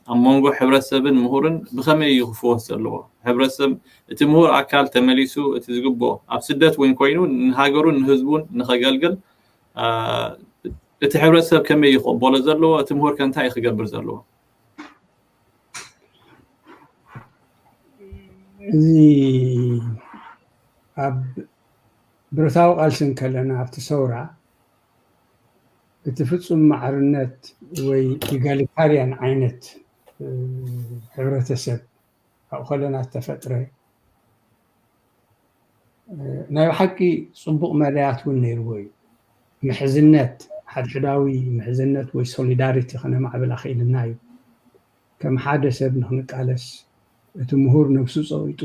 ኣብ መንጎ ሕብረተሰብን ምሁርን ብኸመይ እዩ ክፍወስ ዘለዎ? ሕብረተሰብ እቲ ምሁር ኣካል ተመሊሱ እቲ ዝግብኦ ኣብ ስደት እውን ኮይኑ ንሃገሩን ንህዝቡን ንኸገልግል እቲ ሕብረተሰብ ከመይ እዩ ክቕበሎ ዘለዎ? እቲ ምሁር ከ እንታይ እዩ ክገብር ዘለዎ? እዚ ኣብ ብረታዊ ቃልሲ እንከለና ኣብቲ ሰውራ እቲ ፍጹም ማዕርነት ወይ ኢጋሊታርያን ዓይነት ሕብረተሰብ ኣብኡ ከለና ዝተፈጥረ ናይ ብሓቂ ጽቡቕ መዳያት እውን ነይርዎ እዩ። ምሕዝነት፣ ሓድሕዳዊ ምሕዝነት ወይ ሶሊዳሪቲ ከነማዕብል ኣኽኢልና እዩ። ከም ሓደ ሰብ ንክንቃለስ እቲ ምሁር ነብሱ ጸዊጡ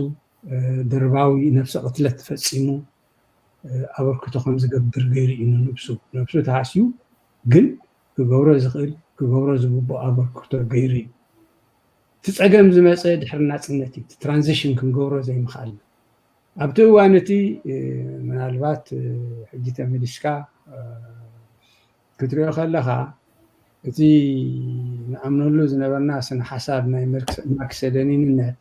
ድርባዊ ነብሰ ቅትለት ፈጺሙ ኣበርክቶ ከም ዝገብር ገይሩ እዩ ንነብሱ። ነብሱ ተሃስዩ ግን ክገብሮ ዝኽእል ክገብሮ ዝግብኦ ኣበርክቶ ገይሩ እዩ። እቲ ጸገም ዝመጸ ድሕሪ ናጽነት እዩ። እቲ ትራንዚሽን ክንገብሮ ዘይምኽኣልና። ኣብቲ እዋን እቲ ምናልባት ሕጂ ተመሊስካ ክትሪኦ ከለኻ እቲ ንኣምነሉ ዝነበርና ስነ ሓሳብ ናይ ማርክስ ለኒንነት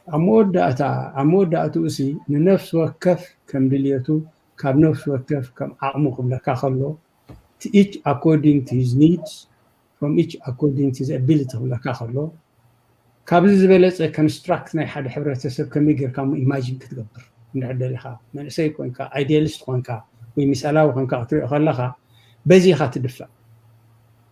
ኣብ መወዳእታ ኣብ መወዳእትኡ ሲ ንነፍሲ ወከፍ ከም ድልየቱ ካብ ነፍሲ ወከፍ ከም ዓቕሙ ክብለካ ከሎ to each according to his needs from each according to his ability ክብለካ ከሎ ካብዚ ዝበለፀ construct ናይ ሓደ ሕብረተሰብ ከመይ ጌርካ ሞ ኢማጂን ክትገብር እንድሕር ደሊኻ መንእሰይ ኮንካ idealist ኮንካ ወይ ሚሳላዊ ኮንካ ክትሪኦ ከለኻ በዚ ኢኻ ትድፋእ።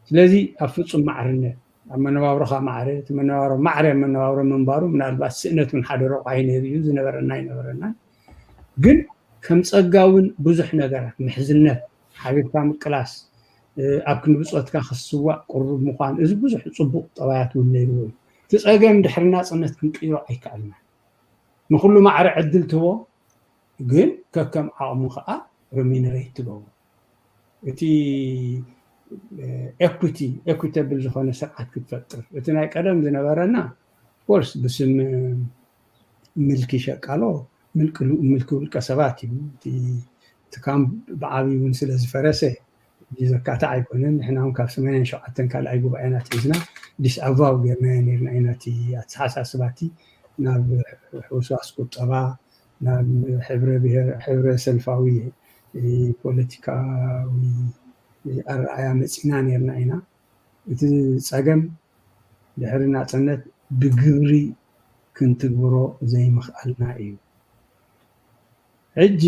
ስለዚ ኣብ ፍፁም ማዕርነት ኣብ መነባብሮኻ ማዕረ እቲ መነባብሮ ማዕረ መነባብሮ ምንባሩ ምናልባት ስእነት እውን ሓደ ረቋሒ ነይሩ እዩ ዝነበረና ኣይነበረና ግን ከም ፀጋ እውን ብዙሕ ነገራት ምሕዝነት ሓቢርካ ምቅላስ ኣብ ክንዲ ብፆትካ ክስዋእ ቅሩብ ምዃን እዚ ብዙሕ ፅቡቕ ጠባያት እውን ነይርዎ እዩ። እቲ ፀገም ድሕሪ ናፅነት ክንቅይሮ ኣይከኣልና። ንኩሉ ማዕረ ዕድል ትህቦ ግን ከከም ዓቕሙ ከዓ remunerate ትገብሮ። እቲ equity equitable ዝኾነ ስርዓት ክትፈጥር እቲ ናይ ቀደም ዝነበረና of course ብስም ምልኪ ሸቃሎ ምልኪ ውልቀ ሰባት እዩ። እቲ ካምፕ ብዓብዩ እውን ስለ ዝፈረሰ ዘካትዕ ኣይኮነን። ንሕና እውን ካብ ሰማንያን ሸውዓተን ካልኣይ ጉባኤና ትሒዝና disavow ጌርናዮ ነርና ኢና። እቲ ኣተሓሳስባ እቲ ናብ ሕውስዋስ ቁጠባ ናብ ሕብረ ሰልፋዊ ፖለቲካዊ ኣረኣያ መፂና ነርና ኢና። እቲ ፀገም ድሕሪ ናፅነት ብግብሪ ክንትግብሮ ዘይምኽኣልና እዩ። ሕጂ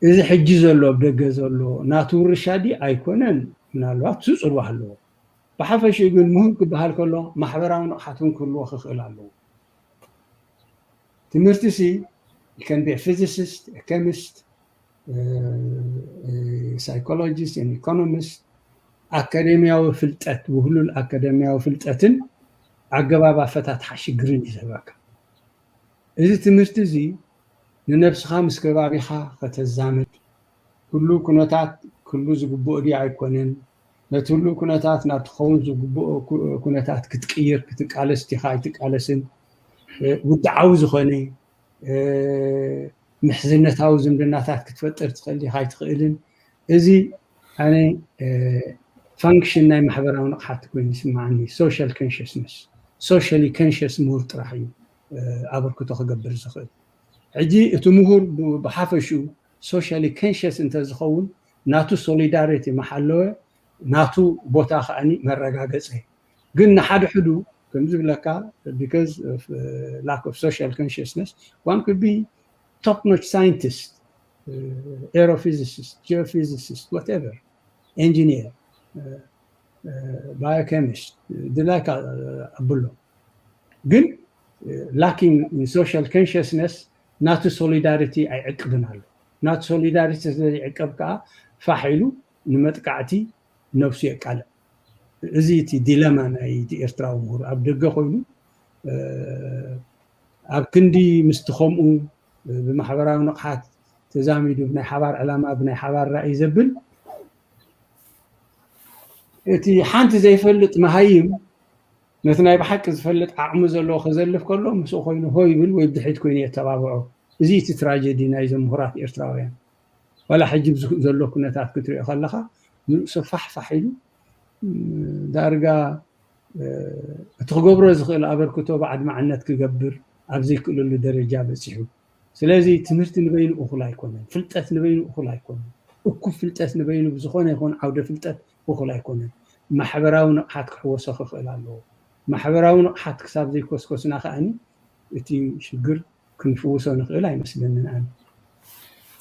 እዚ ሕጂ ዘሎ ኣብ ደገ ዘሎ ናቱ ውርሻ ድዩ ኣይኮነን፣ ምናልባት ዝፅልዋ ኣለዎ። ብሓፈሽኡ ግን ምሁር ክበሃል ከሎ ማሕበራዊ ንቕሓት እውን ክህልዎ ክኽእል ኣለዎ። ትምህርቲ ሲ can be physicist chemist psychologist ኢኮኖሚስት ኣካደሚያዊ ፍልጠት ውህሉል ኣካደሚያዊ ፍልጠትን ኣገባብ ኣፈታትሓ ሽግርን እዩ ዝህበካ። እዚ ትምህርቲ እዚ ንነብስኻ ምስ ከባቢኻ ከተዛምድ ኩሉ ኩነታት ክሉ ዝግብኦ ድዩ ኣይኮነን ነቲ ህሉው ኩነታት ናብ ትኸውን ዝግብኦ ኩነታት ክትቅይር ክትቃለስ ዲኻ ኣይትቃለስን ውድዓዊ ዝኾነ ምሕዝነታዊ ዝምድናታት ክትፈጥር ትኽእል ዲኻ ኣይትኽእልን እዚ ኣነ function ናይ ማሕበራዊ ንቕሓት ኮይኑ ይስምዓኒ social consciousness socially conscious ምሁር ጥራሕ እዩ ኣበርክቶ ክገብር ዝኽእል ሕጂ እቲ ምሁር ብሓፈሽኡ socially conscious እንተዝኸውን ናቱ solidarity መሓለወ ናቱ ቦታ ከዓኒ መረጋገፀ ግን ንሓድሕዱ ከም ዝብለካ because of lack of social consciousness one could be top notch scientist aerophysicist geophysicist whatever engineer biochemist ድላይካ ኣብሎ። ግን lacking in social consciousness ናቱ solidarity ኣይዕቅብን ኣሎ። ናቱ solidarity ስለዘይዕቀብ ከዓ ፋሕ ኢሉ ንመጥቃዕቲ ነብሱ የቃልዕ። እዚ እቲ ዲለማ ናይ ኤርትራዊ ምሁር ኣብ ደገ ኮይኑ ኣብ ክንዲ ምስቲ ከምኡ ብማሕበራዊ ንቕሓት ተዛሚዱ ብናይ ሓባር ዕላማ ብናይ ሓባር ራእይ ዘብል እቲ ሓንቲ ዘይፈልጥ መሃይም ነቲ ናይ ብሓቂ ዝፈልጥ ዓቕሚ ዘለዎ ከዘልፍ ከሎ ምስኡ ኮይኑ ሆ ይብል ወይ ብድሕሪት ኮይኑ የተባብዖ። እዚ እቲ ትራጀዲ ናይዞም ምሁራት ኤርትራውያን። ዋላ ሕጂ ዘሎ ኩነታት ክትሪኦ ከለካ ንርእሱ ፋሕፋሕ ኢሉ ዳርጋ እቲ ክገብሮ ዝኽእል ኣበርክቶ ባዕድማዕነት ክገብር ኣብ ዘይክእለሉ ደረጃ በፂሑ። ስለዚ ትምህርቲ ንበይኑ እኹል ኣይኮነን፣ ፍልጠት ንበይኑ እኹል ኣይኮነን። እኩብ ፍልጠት ንበይኑ ብዝኾነ ይኹን ዓውደ ፍልጠት እኹል ኣይኮነን። ማሕበራዊ ንቕሓት ክሕወሶ ክኽእል ኣለዎ። ማሕበራዊ ንቕሓት ክሳብ ዘይኮስኮስና ከኣኒ እቲ ሽግር ክንፍውሶ ንኽእል ኣይመስለንን ኣነ።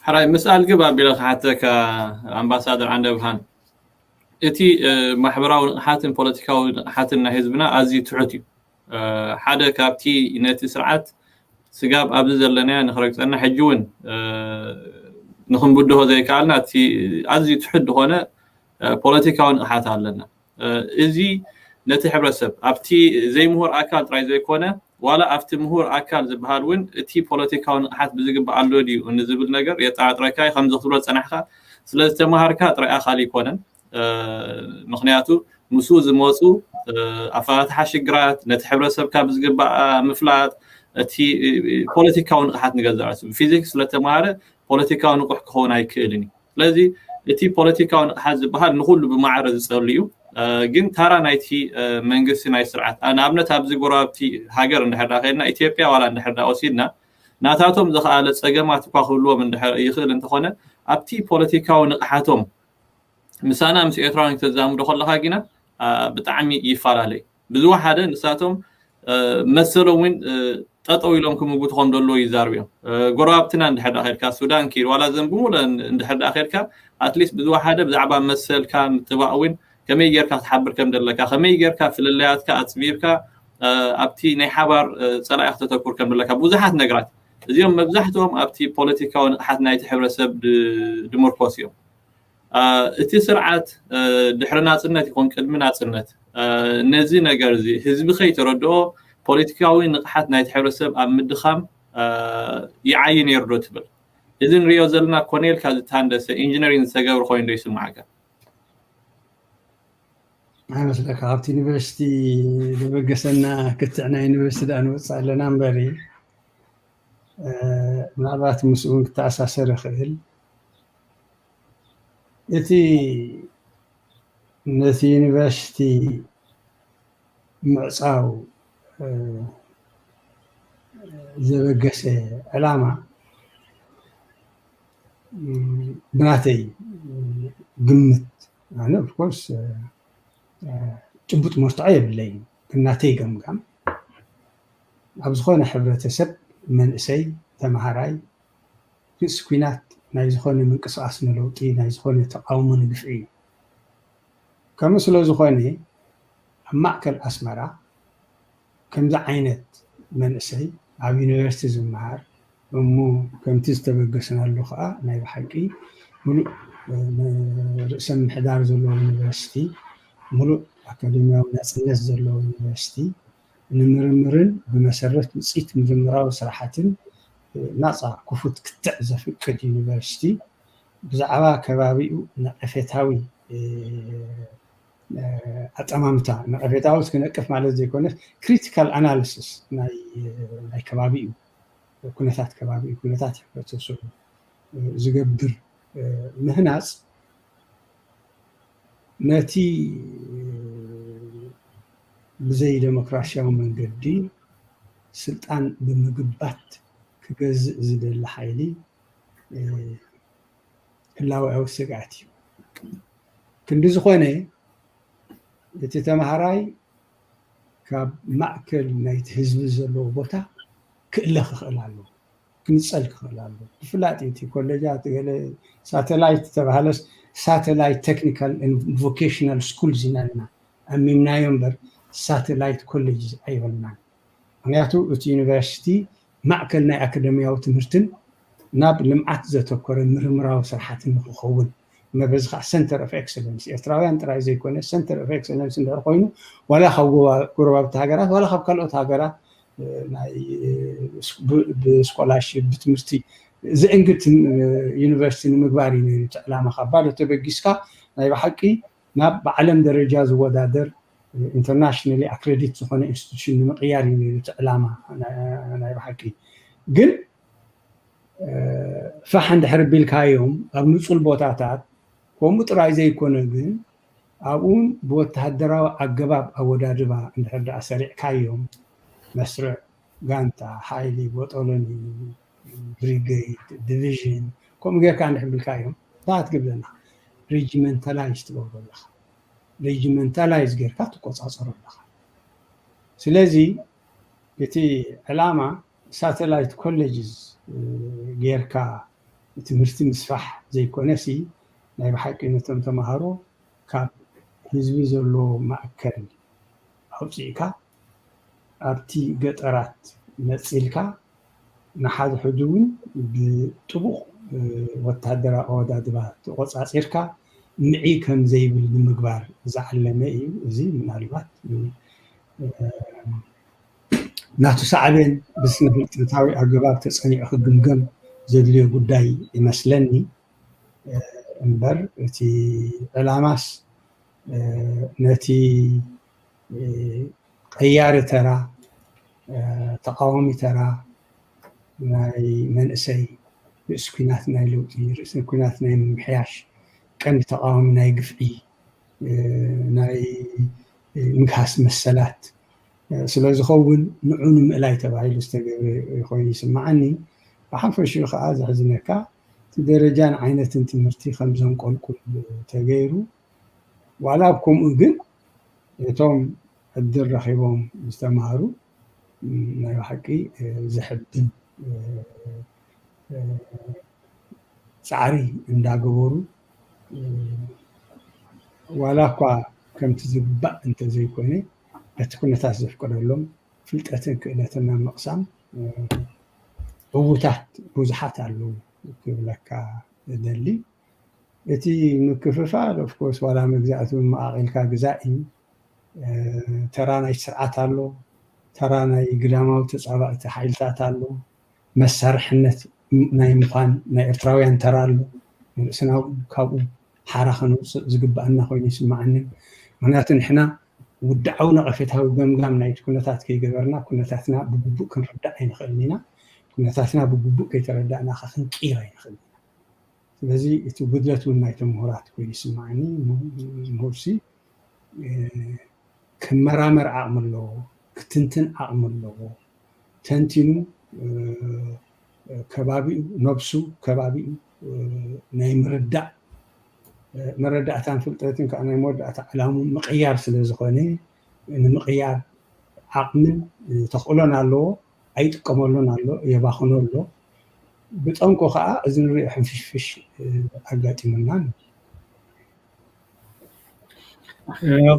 ሕራይ ምስ ኣልግብ ኣቢለ ክሓተካ ኣምባሳደር ዓንደብርሃን፣ እቲ ማሕበራዊ ንቕሓትን ፖለቲካዊ ንቕሓትን ናይ ህዝብና ኣዝዩ ትሑት እዩ። ሓደ ካብቲ ነቲ ስርዓት ስጋብ ኣብዚ ዘለናዮ ንክረግፀና ሕጂ እውን ንክንብድሆ ዘይከኣልና እቲ ኣዝዩ ትሑት ዝኾነ ፖለቲካዊ ንቕሓት ኣለና። እዚ ነቲ ሕብረተሰብ ኣብቲ ዘይምሁር ኣካል ጥራይ ዘይኮነ ዋላ ኣብቲ ምሁር ኣካል ዝበሃል እውን እቲ ፖለቲካዊ ንቕሓት ብዝግባእ ኣሎ ድዩ ንዝብል ነገር የጠራጥረካ እዩ። ከምዚ ክትብሎ ዝፀናሕካ ስለዝተምሃርካ ጥራይ ኣካል ይኮነን። ምክንያቱ ምስኡ ዝመፁ ኣፈታትሓ ሽግራት ነቲ ሕብረተሰብካ ብዝግባእ ምፍላጥ እቲ ፖለቲካዊ ንቕሓት ንገዛእ ርእሱ ብፊዚክስ ስለተምሃረ ፖለቲካዊ ንቑሕ ክኸውን ኣይክእልን እዩ። ስለዚ እቲ ፖለቲካዊ ንቕሓት ዝበሃል ንኩሉ ብማዕረ ዝፀሉ እዩ። ግን ታራ ናይቲ መንግስቲ ናይ ስርዓት ንኣብነት ኣብዚ ጎረባብቲ ሃገር እንድሕር ዳ ከድና ኢትዮጵያ ዋላ እንድሕር ዳ ወሲድና ናታቶም ዝኸኣለ ፀገማት እኳ ክህልዎም ይኽእል እንተኾነ ኣብቲ ፖለቲካዊ ንቕሓቶም ምሳና ምስ ኤርትራውያን ክተዛምዶ ከለካ ግና ብጣዕሚ ይፈላለ። ብዝወሓደ ንሳቶም መሰሎም እውን ጠጠው ኢሎም ክምጉቱ ከም ዘለዎ ይዛርቡ እዮም። ጎረባብትና እንድሕር ዳ ከድካ ሱዳን ኪድ ዋላ ዘን ብምሉአን እንድሕር ዳ ከድካ ኣትሊስት ብዝወሓደ ብዛዕባ መሰልካ ምጥባእ እውን ከመይ ጌርካ ክትሓብር ከም ዘለካ ከመይ ጌርካ ፍልልያትካ ኣፅቢብካ ኣብቲ ናይ ሓባር ፀላኢ ክተተኩር ከም ዘለካ ብዙሓት ነገራት እዚኦም መብዛሕትኦም ኣብቲ ፖለቲካዊ ንቕሓት ናይቲ ሕብረተሰብ ድምርኮስ እዮም። እቲ ስርዓት ድሕሪ ናፅነት ይኹን ቅድሚ ናፅነት ነዚ ነገር እዚ ህዝቢ ከይተረድኦ ፖለቲካዊ ንቕሓት ናይቲ ሕብረተሰብ ኣብ ምድኻም ይዓዪ ነይሩ ዶ ትብል? እዚ ንሪኦ ዘለና ኮነ ኢልካ ዝተሃንደሰ ኢንጂነሪንግ ዝተገብረ ኮይኑ ዶ ይስምዓካ? ኣይመስለካ ኣብቲ ዩኒቨርሲቲ ዝበገሰና ክትዕ ናይ ዩኒቨርሲቲ ዳ ንወፅእ ኣለና እምበሪ ምናልባት ምስኡ እውን ክተኣሳሰር ይኽእል። እቲ ነቲ ዩኒቨርሲቲ ምዕፃው ዘበገሰ ዕላማ ብናተይ ግምት ኣነ ኦፍኮርስ ጭቡጥ መርትዖ የብለይን፣ ግን ናተይ ገምጋም ኣብ ዝኾነ ሕብረተሰብ መንእሰይ ተምሃራይ ርእሲ ኲናት ናይ ዝኾነ ምንቅስቓስ ንለውጢ ናይ ዝኾነ ተቓውሞ ንግፍዒ እዩ። ከምኡ ስለ ዝኾነ ኣብ ማእከል ኣስመራ ከምዚ ዓይነት መንእሰይ ኣብ ዩኒቨርሲቲ ዝመሃር እሞ ከምቲ ዝተበገስናሉ ከዓ ናይ ብሓቂ ሙሉእ ርእሰ ምሕዳር ዘለዎ ዩኒቨርሲቲ፣ ሙሉእ ኣካደሚያዊ ናፅነት ዘለዎ ዩኒቨርሲቲ ንምርምርን ብመሰረት ውፅኢት ምርምራዊ ስራሓትን ናፃ ክፉት ክትዕ ዘፍቅድ ዩኒቨርሲቲ ብዛዕባ ከባቢኡ ነቐፌታዊ ኣጠማምታ ነቐፌታዊ ክነቅፍ ማለት ዘይኮነስ ክሪቲካል ኣናሊሲስ ናይ ከባቢኡ ኩነታት ከባቢኡ ኩነታት ሕብረተሰቡ ዝገብር ምህናፅ ነቲ ብዘይ ዴሞክራሲያዊ መንገዲ ስልጣን ብምግባት ክገዝእ ዝደሊ ሓይሊ ህላወያዊ ስግኣት እዩ። ክንዲ ዝኾነ እቲ ተምሃራይ ካብ ማእከል ናይቲ ህዝቢ ዘለዎ ቦታ ክእለ ክኽእል ኣለዎ። ክንፀል ክኽእል ኣሎ። ብፍላጥ እቲ ኮሌጃት ገለ ሳተላይት ተባሃለስ ሳተላይት ቴክኒካል ቮኬሽናል ስኩልስ ኢና ኣሚምናዮ እምበር ሳተላይት ኮሌጅ ኣይበልናን። ምክንያቱ እቲ ዩኒቨርሲቲ ማእከል ናይ ኣካደሚያዊ ትምህርትን ናብ ልምዓት ዘተኮረ ምርምራዊ ስራሕትን ንክኸውን መበዚ ከዓ center of excellence ኤርትራውያን ጥራይ ዘይኮነ center of excellence እንድሕር ኮይኑ ዋላ ካብ ጎረባብቲ ሃገራት ዋላ ካብ ካልኦት ሃገራት ብስኮላርሽፕ ብትምህርቲ ዘእንግድ ዩኒቨርሲቲ ንምግባር እዩ ነይሩ እቲ ዕላማ ካብ ባዶ ተበጊስካ ናይ ብሓቂ ናብ ብዓለም ደረጃ ዝወዳደር internationally accredit ዝኾነ institution ንምቕያር እዩ ነይሩ እቲ ዕላማ ናይ ብሓቂ ግን ፋሕ እንድሕር ቢልካዮም ኣብ ንፁል ቦታታት ከምኡ ጥራይ ዘይኮነ ግን ኣብኡን ብወተሃደራዊ ኣገባብ ኣወዳድባ እንድሕር ደኣ ሰሪዕካዮም መስርዕ ጋንታ ሓይሊ ቦጦሎኒ ብሪገይድ ዲቪዥን ከምኡ ጌርካ እንድሕር ቢልካዮም እንታይ ክትገብር ኣለካ regimentalyze ትገብሮ ኣለካ regimentalyze ጌርካ ትቆፃፀሮ ኣለካ ስለዚ እቲ ዕላማ ሳተላይት ኮሌጅስ ጌርካ ትምህርቲ ምስፋሕ ዘይኮነሲ ናይ ብሓቂ ነቶም ተምሃሮ ካብ ህዝቢ ዘለዎ ማእከል ኣውፅእካ ኣብቲ ገጠራት መፂልካ ንሓድሕዱ እውን ብጥቡቕ ወታደራዊ ኣወዳድባ ተቆፃፂርካ ምዒ ከም ዘይብል ንምግባር ዝዓለመ እዩ። እዚ ምናልባት ናቱ ሳዕቤን ብስነ ፍልጠታዊ ኣገባብ ተጸኒዑ ክግምገም ዘድልዮ ጉዳይ ይመስለኒ እምበር እቲ ዕላማስ ነቲ ቀያሪ ተራ ተቃዋሚ ተራ ናይ መንእሰይ ርእሲ ኩናት ናይ ለውጢ ርእሲ ኩናት ናይ ምምሕያሽ ቀንዲ ተቃዋሚ ናይ ግፍዒ ናይ ምግሃስ መሰላት ስለ ዝኸውን ንዑ ንምእላይ ተባሂሉ ዝተገብረ ኮይኑ ይስምዓኒ። ብሓፈሽኡ ከዓ ዘሕዝነካ እቲ ደረጃን ዓይነትን ትምህርቲ ከም ዘንቆልቁል ተገይሩ ዋላ ኣብ ከምኡ ግን እቶም ዕድል ረኺቦም ዝተምሃሩ ናይ ብሓቂ ዘሕብን ፃዕሪ እንዳገበሩ ዋላ እኳ ከምቲ ዝግባእ እንተዘይኮነ በቲ ኩነታት ዘፍቀደሎም ፍልጠትን ክእለትን ናብ ምቕሳም ዕዉታት ብዙሓት ኣለዉ ክብለካ እደሊ። እቲ ምክፍፋል ኦፍኮርስ ዋላ መግዛእቲ መቃቒልካ ግዛእ እዩ። ተራ ናይ ስርዓት ኣሎ፣ ተራ ናይ ግዳማዊ ተፃባእቲ ሓይልታት ኣሎ፣ መሳርሕነት ናይ ምዃን ናይ ኤርትራውያን ተራ ኣሎ። ንርእስና ካብኡ ሓራ ከነውፅእ ዝግባኣና ኮይኑ ይስምዓኒ። ምክንያቱ ንሕና ውድዓዊ ነቐፌታዊ ገምጋም ናይቲ ኩነታት ከይገበርና ኩነታትና ብግቡእ ክንርዳእ ኣይንኽእልን ኢና። ኩነታትና ብግቡእ ከይተረዳእና ከ ክንቅይር ኣይንኽእልን ኢና። ስለዚ እቲ ጉድለት እውን ናይቶም ምሁራት ኮይኑ ይስምዓኒ። ምሁርሲ ክመራመር ዓቕሚ ኣለዎ፣ ክትንትን ዓቕሚ ኣለዎ። ተንቲኑ ከባቢኡ ነብሱ ከባቢኡ ናይ ምርዳእ መረዳእታን ፍልጠትን ከዓ ናይ መወዳእታ ዕላሙ ምቕያር ስለ ዝኾነ ንምቕያር ዓቕምን ተኽእሎን ኣለዎ። ኣይጥቀመሉን ኣሎ፣ የባኽኖ ኣሎ። ብጠንቁ ከዓ እዚ ንሪኦ ሕንፍሽፍሽ ኣጋጢሙና።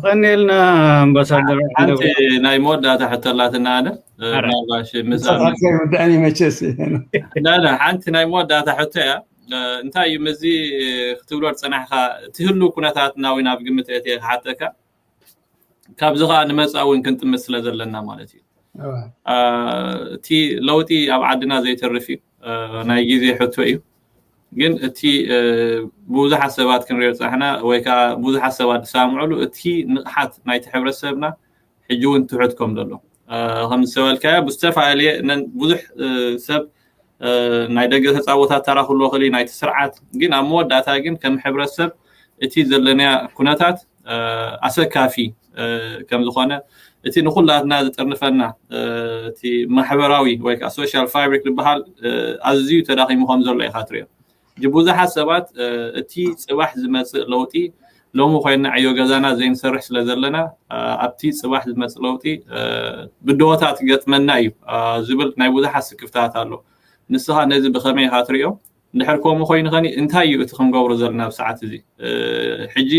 ቀኒልና ኣምባሳደር ሓንቲ ናይ መወዳእታ ሕቶ ኣላትና ኣነ ምናልባሽ ምስ ይወዳእኒ መቸስ ሓንቲ ናይ መወዳእታ ሕቶ እያ። እንታይ እዩ ምዚ ክትብሎ ዝፀናሕካ ትህሉ ኩነታት ናዊ ናብ ግምት እየ ክሓተካ ካብዚ ከዓ ንመፃ እውን ክንጥምት ስለ ዘለና ማለት እዩ። እቲ ለውጢ ኣብ ዓድና ዘይተርፍ እዩ፣ ናይ ግዜ ሕቶ እዩ። ግን እቲ ብዙሓት ሰባት ክንሪኦ ዝፀናሕና ወይ ከዓ ብዙሓት ሰባት ዝሰማምዕሉ እቲ ንቕሓት ናይቲ ሕብረተሰብና ሕጂ እውን ትሑት ከም ዘሎ ከም ዝተበልካዮ ብዝተፈላለየ ብዙሕ ሰብ ናይ ደገ ተፃወታት ተራ ክህልዎ ክእል ናይቲ ስርዓት ግን ኣብ መወዳእታ ግን ከም ሕብረተሰብ እቲ ዘለናዮ ኩነታት ኣሰካፊ ከም ዝኾነ እቲ ንኩላትና ዝጥርንፈና እቲ ማሕበራዊ ወይ ከዓ social fabric ዝበሃል ኣዝዩ ተዳኺሙ ከም ዘሎ ኢኻ ትሪኦ። ብዙሓት ሰባት እቲ ፅባሕ ዝመፅእ ለውጢ ሎሚ ኮይና ዕዮ ገዛና ዘይንሰርሕ ስለ ዘለና ኣብቲ ፅባሕ ዝመፅእ ለውጢ ብድሆታት ይገጥመና እዩ ዝብል ናይ ብዙሓት ስክፍታት ኣሎ። ንስኻ ነዚ ብኸመይ ኢኻ ትሪኦ? እንድሕር ከምኡ ኮይኑ ኸኒ እንታይ እዩ እቲ ክንገብሮ ዘለና ኣብ ሰዓት እዚ? ሕጂ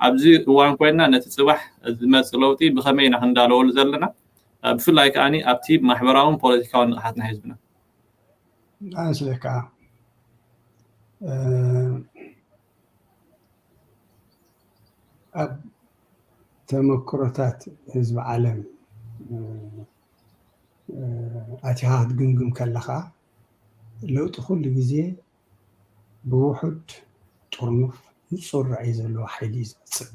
ኣብዚ እዋን ኮይንና ነቲ ፅባሕ ዝመፅእ ለውጢ ብኸመይ ኢና ክንዳለወሉ ዘለና? ብፍላይ ከዓኒ ኣብቲ ማሕበራውን ፖለቲካውን ንቕሓት ናይ ህዝብና። ኣንስለካ ኣብ ተመክሮታት ህዝቢ ዓለም ኣቲኻ ክትግምግም ከለኻ ለውጢ ኩሉ ግዜ ብውሑድ ጥርኑፍ ንጹር ራእይ ዘለዎ ሓይሊ እዩ ዝመጽእ።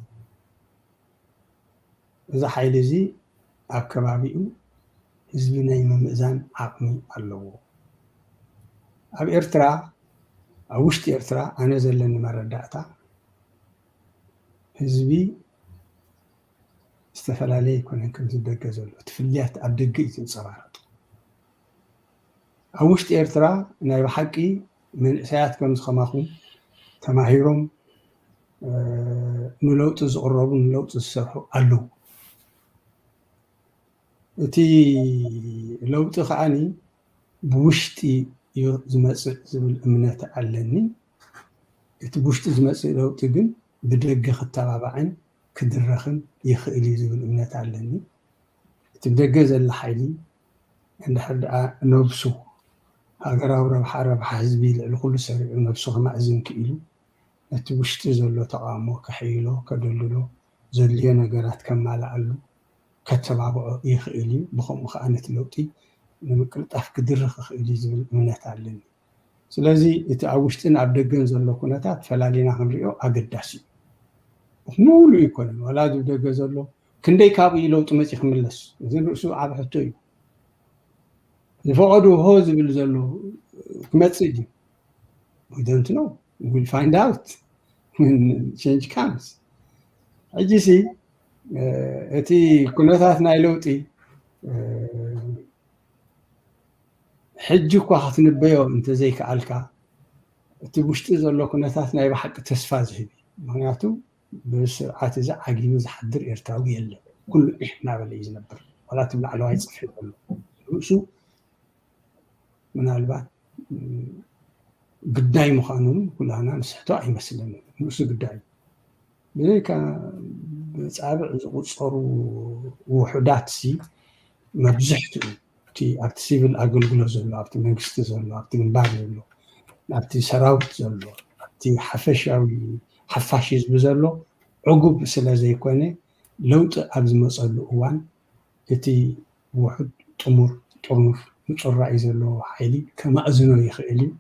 እዚ ሓይሊ እዚ ኣብ ከባቢኡ ህዝቢ ናይ ምምእዛን ዓቕሚ ኣለዎ። ኣብ ኤርትራ ኣብ ውሽጢ ኤርትራ ኣነ ዘለኒ መረዳእታ ህዝቢ ዝተፈላለየ ኣይኮነን ከምዚ ደገ ዘሎ እቲ ፍልያት ኣብ ደገ እዩ ዝንጸባረቕ። ኣብ ውሽጢ ኤርትራ ናይ ብሓቂ መንእሰያት ከምዚ ከማኹም ተማሂሮም ንለውጢ ዝቕረቡ ንለውጢ ዝሰርሑ ኣለዉ። እቲ ለውጢ ከዓኒ ብውሽጢ እዩ ዝመፅእ ዝብል እምነት ኣለኒ። እቲ ብውሽጢ ዝመፅእ ለውጢ ግን ብደገ ክተባባዕን ክድረኽን ይኽእል እዩ ዝብል እምነት ኣለኒ። እቲ ብደገ ዘሎ ሓይሊ እንድሕር ደኣ ነብሱ ሃገራዊ ረብሓ ረብሓ ህዝቢ ልዕሊ ኩሉ ሰሪዑ ነብሱ ከማእዝን ክኢሉ ነቲ ውሽጢ ዘሎ ተቓውሞ ከሕይሎ ከደልድሎ ዘድልዮ ነገራት ከማልኣሉ ከተባብዖ ይኽእል እዩ። ብኸምኡ ከዓ ነቲ ለውጢ ንምቅልጣፍ ክድርኽ ይኽእል እዩ ዝብል እምነት ኣለኒ። ስለዚ እቲ ኣብ ውሽጥን ኣብ ደገን ዘሎ ኩነታት ፈላሊና ክንሪኦ ኣገዳሲ እዩ። ሙሉ ይኮነን ዋላ እዚ ደገ ዘሎ ክንደይ ካብኡ ለውጢ መፂ ክምለስ እዚ ርእሱ ዓብ ሕቶ እዩ። ዝፈቐዱ ሆ ዝብል ዘሎ ክመፅእ እዩ። We don't know. We'll find out when change comes. ሕጂ ሲ እቲ ኩነታት ናይ ለውጢ ሕጂ እኳ ክትንበዮ እንተዘይከኣልካ እቲ ውሽጢ ዘሎ ኩነታት ናይ ብሓቂ ተስፋ ዝህብ እዩ። ምክንያቱ ብስርዓት እዚ ዓጊቡ ዝሓድር ኤርትራዊ የለን። ኩሉ ዒሕ እናበለ እዩ ዝነብር። ዋላ እቲ ላዕለዋይ ፅፍሒ ዘሎ ርእሱ ምናልባት ግዳይ ምዃኑ ኩላና ንስሕቶ ኣይመስለንን። ንእሱ ግዳይ እዩ። ብዘይካ ብፃብዕ ዝቁፀሩ ውሑዳት ሲ መብዝሕትኡ እቲ ኣብቲ ሲቪል ኣገልግሎት ዘሎ ኣብቲ መንግስቲ ዘሎ ኣብቲ ግንባር ዘሎ ኣብቲ ሰራዊት ዘሎ ኣብቲ ሓፈሻዊ ሓፋሽ ህዝቢ ዘሎ ዕጉብ ስለ ዘይኮነ ለውጢ ኣብ ዝመፀሉ እዋን እቲ ውሑድ ጥሙር ጥርኑፍ ንፁር ራእይ ዘለዎ ሓይሊ ከማእዝኖ ይኽእል እዩ።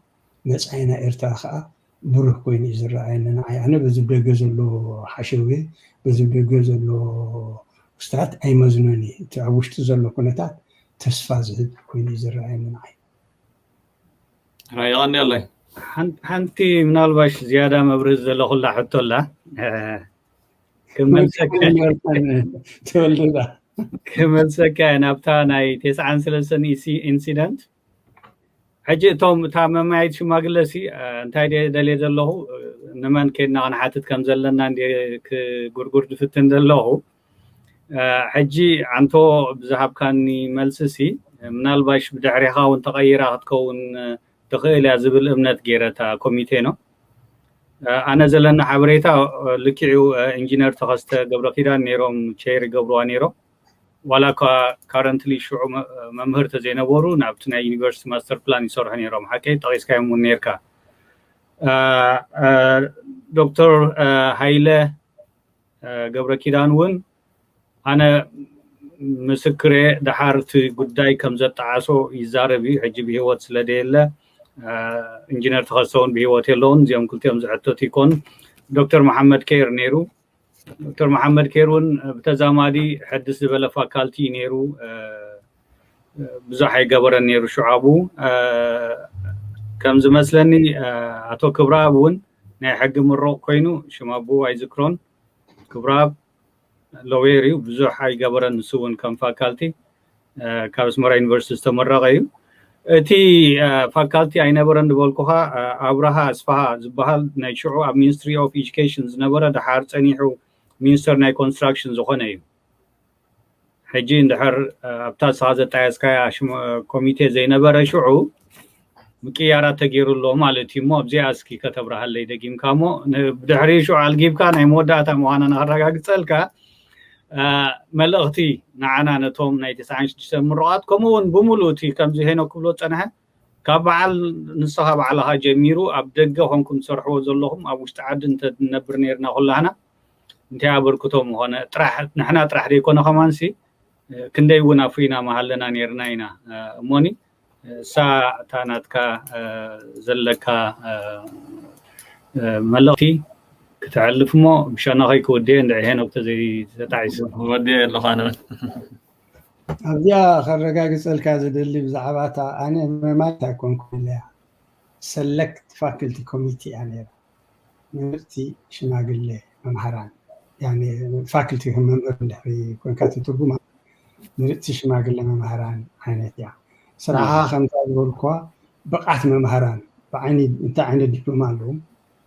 መፃኢና ኤርትራ ከዓ ብሩህ ኮይኑ እዩ ዝረኣየኒ ንዓይ። ኣነ በዚ ደገ ዘሎ ሓሸውየ በዚ ደገ ዘሎ ክስታት ኣይመዝኖን እዩ። እቲ ኣብ ውሽጢ ዘሎ ኩነታት ተስፋ ዝህብ ኮይኑ እዩ ዝረኣየኒ ንዓይ። ራእይ የቐንየለይ። ሓንቲ ምናልባሽ ዝያዳ መብርህ ዘለኹላ ሕቶ ኣላ ክመልሰካ ተወልደዳ ክመልሰካ እየ ናብታ ናይ ተስዓን ሰለስተን ኢንሲደንት። ሕጂ እቶም እታ መማየት ሽማግለ ሲ እንታይ ደልየ ዘለኹ ንመን ከድና ክንሓትት ከም ዘለና እንደ ክጉርጉር ዝፍትን ዘለኹ። ሕጂ ኣንቶ ብዝሃብካኒ መልሲ ሲ ምናልባሽ ብድሕሪኻ እውን ተቐይራ ክትከውን ትኽእል እያ ዝብል እምነት ገይረ እታ ኮሚቴ ነው። ኣነ ዘለኒ ሓበሬታ ልክዑ ኢንጂነር ተኸስተ ገብረ ኪዳን ነይሮም ቸር ይገብርዋ ነይሮም። ዋላ እኳ ካረንትሊ ሽዑ መምህር ተዘይነበሩ ናብቲ ናይ ዩኒቨርሲቲ ማስተር ፕላን ይሰርሑ ነይሮም። ሓቀይ ጠቂስካዮም እውን ነይርካ። ዶክተር ሃይለ ገብረ ኪዳን እውን ኣነ ምስክሬ ደሓር እቲ ጉዳይ ከም ዘጠዓሶ ይዛረብ እዩ። ሕጂ ብህይወት ስለ ደየለ ኢንጂነር ተኸስተ እውን ብህይወት የለውን። እዚኦም ክልቲኦም ዝሕተቱ ይኮኑ። ዶክተር መሓመድ ከይር ነይሩ። ዶክተር መሓመድ ከይር እውን ብተዛማዲ ሕድስ ዝበለ ፋካልቲ እዩ ነይሩ። ብዙሕ ኣይገበረን ነይሩ ሽዓቡ። ከም ዝመስለኒ ኣቶ ክብረኣብ እውን ናይ ሕጊ ምሩቕ ኮይኑ ሽም ኣቦኡ ኣይዝክሮን። ክብረኣብ ሎየር እዩ። ብዙሕ ኣይገበረን። ንሱ እውን ከም ፋካልቲ ካብ ኣስመራ ዩኒቨርሲቲ ዝተመረቐ እዩ። እቲ ፋካልቲ ኣይነበረን ዝበልኩኻ ኣብርሃ ኣስፍሃ ዝበሃል ናይ ሽዑ ኣብ ሚኒስትሪ ኦፍ ኤጁኬሽን ዝነበረ ደሓር ፀኒሑ ሚኒስተር ናይ ኮንስትራክሽን ዝኾነ እዩ። ሕጂ እንድሕር ኣብታ ንስኻ ዘጣየስካያ ኮሚቴ ዘይነበረ ሽዑ ምቅያራት ተገይሩ ኣሎ ማለት እዩ። እሞ ኣብዚኣ እስኪ ከተብርሃለይ ደጊምካ፣ እሞ ብድሕሪ ሽዑ ኣልጊብካ ናይ መወዳእታ ምዃና ንኸረጋግፀልካ፣ መልእኽቲ ንዓና ነቶም ናይ ተስዓን ሽዱሽተን ምሩቓት፣ ከምኡ እውን ብምሉእ እቲ ከምዚ ሄኖክ ክብሎ ዝፀንሐ ካብ በዓል ንስኻ ባዕልኻ ጀሚሩ ኣብ ደገ ኮንኩም ትሰርሕዎ ዘለኹም፣ ኣብ ውሽጢ ዓዲ እንተንነብር ነርና ኩላህና እንታይ ኣበርክቶ ምኾነ ጥራሕ ንሕና ጥራሕ ዘይኮነ ከማንሲ ክንደይ እውን ኣፍሪና መሃለና ነርና ኢና። እሞኒ እሳ እታ ናትካ ዘለካ መልእኽቲ ክተዕልፍ እሞ ብሸነኸይ ክወድየ እንድዒ ሄኖክ ተዘይተጣዒሱ። ወድየ ኣለኹ ኣነ እውን። ኣብዚኣ ከረጋግፀልካ ዝደሊ ብዛዕባ እታ ኣነ መማይት ኣይኮንኩን ኢለያ ሰለክት ፋክልቲ ኮሚቴ እያ ነይራ። ምርጥቲ ሽማግለ መምሃራን ፋክልቲ መምህር እንድሕሪ ኮንካ ትትርጉማ ምርጥቲ ሽማግለ መምሃራን ዓይነት እያ። ስራሓ ከምታ ዝበልኳ ብቕዓት መምሃራን ብዓይኒ እንታይ ዓይነት ዲፕሎማ ኣለዎም፣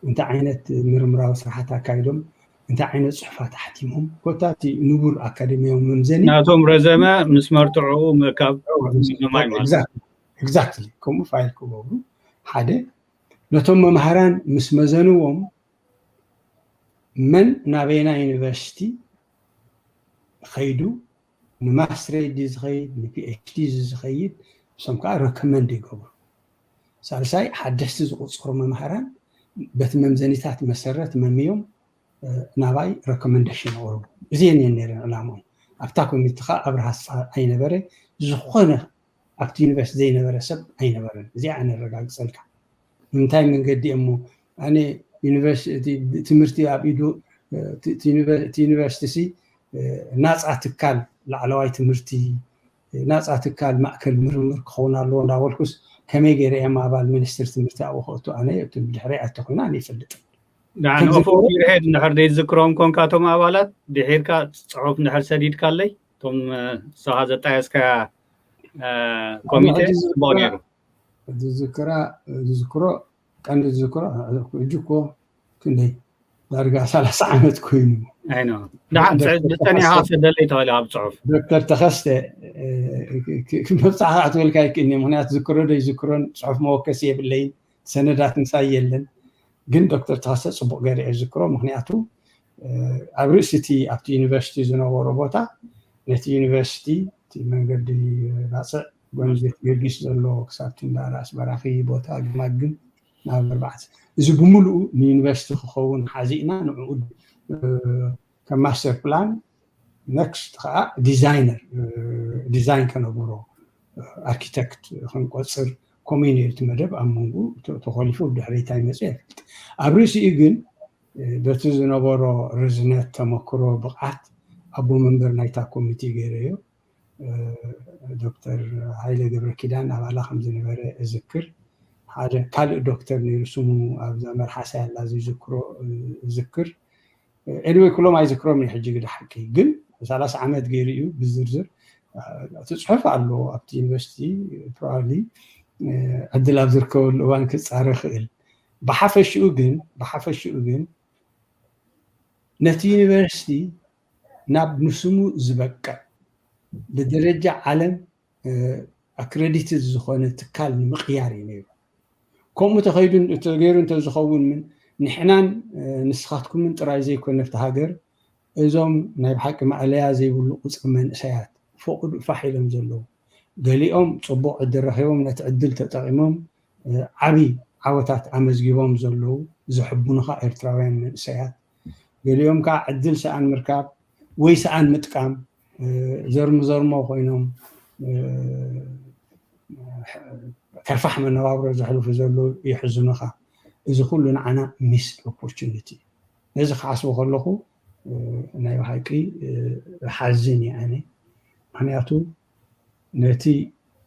እንታይ ዓይነት ምርምራዊ ስራሓት ኣካይዶም፣ እንታይ ዓይነት ፅሑፋት ኣሕቲሞም፣ ኮታ እቲ ንቡር ኣካደሚያዊ መምዘኒ ናቶም ረዘመ ምስ መርትዕኡ ምእካብ። ኤግዛክትሊ ከምኡ ፋይል ክገብሩ ሓደ ነቶም መምሃራን ምስ መዘንዎም መን ናበየና ዩኒቨርሲቲ ኸይዱ ንማስትሬት ድዩ ዝኸይድ ንፒኤችዲ ዝኸይድ እሶም ከዓ ረኮመንድ ይገብሩ። ሳልሳይ ሓደስቲ ዝቁፅሩ መምሃራን በቲ መምዘኒታት መሰረት መምዮም ናባይ ረኮመንዴሽን ኣቕርቡ። እዚአን እየን ነይረን ዕላምኦም። ኣብታ ኮሚቴ ከዓ ኣብርሃ ኣይነበረ ዝኾነ ኣብቲ ዩኒቨርሲቲ ዘይነበረ ሰብ ኣይነበረን። እዚኣ ኣነ ኣረጋግፀልካ። ንምንታይ መንገዲ እሞ ኣነ ትምህርቲ ኣብ ኢዱ እቲ ዩኒቨርሲቲ ሲ ናፃ ትካል ላዕለዋይ ትምህርቲ ናፃ ትካል ማእከል ምርምር ክኸውን ኣለዎ እንዳበልኩስ ከመይ ገይረ እዮም ኣባል ሚኒስትሪ ትምህርቲ ኣብኡ ክእቱ ኣነ እቲ ብድሕረይ ኣተኮይኑ ኣነ ይፈልጥን። ንኦፎ ቢርሄድ እንድሕር ዘይትዝክሮም ኮንካ እቶም ኣባላት ድሒርካ ፅሑፍ እንድሕር ሰዲድካለይ እቶም ንስኻ ዘጣየስካያ ኮሚቴ ጽቡቕ ነይሩ። ዝዝክራ ዝዝክሮ ቀንዲ ዝዝክሮ ሕጂ እኮ ክንደይ ዳርጋ ሰላሳ ዓመት ኮይኑ። ደሓን ዝፀኒሕካ ሰደለይ ተባለ ኣብ ፅሑፍ። ዶክተር ተኸስተ መብፃዕካ ክትበልካ ይክእልኒ ምክንያቱ ዝክሮ ዶ ይዝክሮን ፅሑፍ መወከሲ የብለይን ሰነዳት ምሳይ የለን። ግን ዶክተር ተኸስተ ፅቡቅ ገይረ እየ ዝክሮ ምክንያቱ ኣብ ርእሲ እቲ ኣብቲ ዩኒቨርሲቲ ዝነበሮ ቦታ ነቲ ዩኒቨርሲቲ እቲ መንገዲ ባፅዕ ጎንዚ ቤት ጊዮርጊስ ዘሎ ክሳብ ትንዳራ ኣስበራኺ ቦታ ግማግም ናብ ኣርባዕተ እዚ ብምሉኡ ንዩኒቨርሲቲ ክኸውን ሓዚእና ንዕኡ ከም ማስተር ፕላን ነክስት ከዓ ዲዛይነር ዲዛይን ከነብሮ ኣርኪቴክት ክንቆፅር ከምኡ ነይሩ እቲ መደብ ኣብ መንጎ ተኮሊፉ ብድሕሪታ ይመፅእ የፈልጥ ኣብ ርእሲኡ ግን በቲ ዝነበሮ ርዝነት ተመክሮ ብቕዓት ኣቦ መንበር ናይታ ኮሚቴ ገይረዮ ዶክተር ሃይለ ገብረ ኪዳን ኣባላ ከም ዝነበረ እዝክር ሓደ ካልእ ዶክተር ነይሩ ስሙ ኣብዛ መርሓሳ ያላ ዝዝክሮ እዝክር ኤኒወይ ኩሎም ኣይዝክሮም እዩ ሕጂ ግዳ ሓቂ ግን ሰላሳ ዓመት ገይሩ እዩ ብዝርዝር እቲ ፅሑፍ ኣሎ ኣብቲ ዩኒቨርሲቲ ፕሮባብሊ ዕድል ኣብ ዝርከበሉ እዋን ክፃረ ይኽእል ብሓፈሽኡ ግን ብሓፈሽኡ ግን ነቲ ዩኒቨርሲቲ ናብ ንስሙ ዝበቅዕ ብደረጃ ዓለም ኣክረዲትድ ዝኾነ ትካል ንምቕያር እዩ ነይሩ። ከምኡ ተኸይዱ ተገይሩ እንተዝኸውን ምን ንሕናን ንስኻትኩምን ጥራይ ዘይኮነ ኣብቲ ሃገር እዞም ናይ ብሓቂ ማእለያ ዘይብሉ ቁፅሪ መንእሰያት ፈቕዱ ፋሕ ኢሎም ዘለዉ ገሊኦም ፅቡቕ ዕድል ረኺቦም ነቲ ዕድል ተጠቒሞም ዓብዪ ዓወታት ኣመዝጊቦም ዘለዉ ዘሕቡኑኻ ኤርትራውያን መንእሰያት ገሊኦም ከዓ ዕድል ሰኣን ምርካብ ወይ ሰኣን ምጥቃም ዘርሙ ዘርሞ ኮይኖም ከርፋሕ መነባብሮ ዘሕልፉ ዘለዉ የሕዝኑኻ። እዚ ኩሉ ንዓና ሚስድ ኦፖርቹኒቲ እዩ። ነዚ ክሓስቦ ከለኹ ናይ ብሓቂ ሓዝን እየ ኣነ። ምክንያቱ ነቲ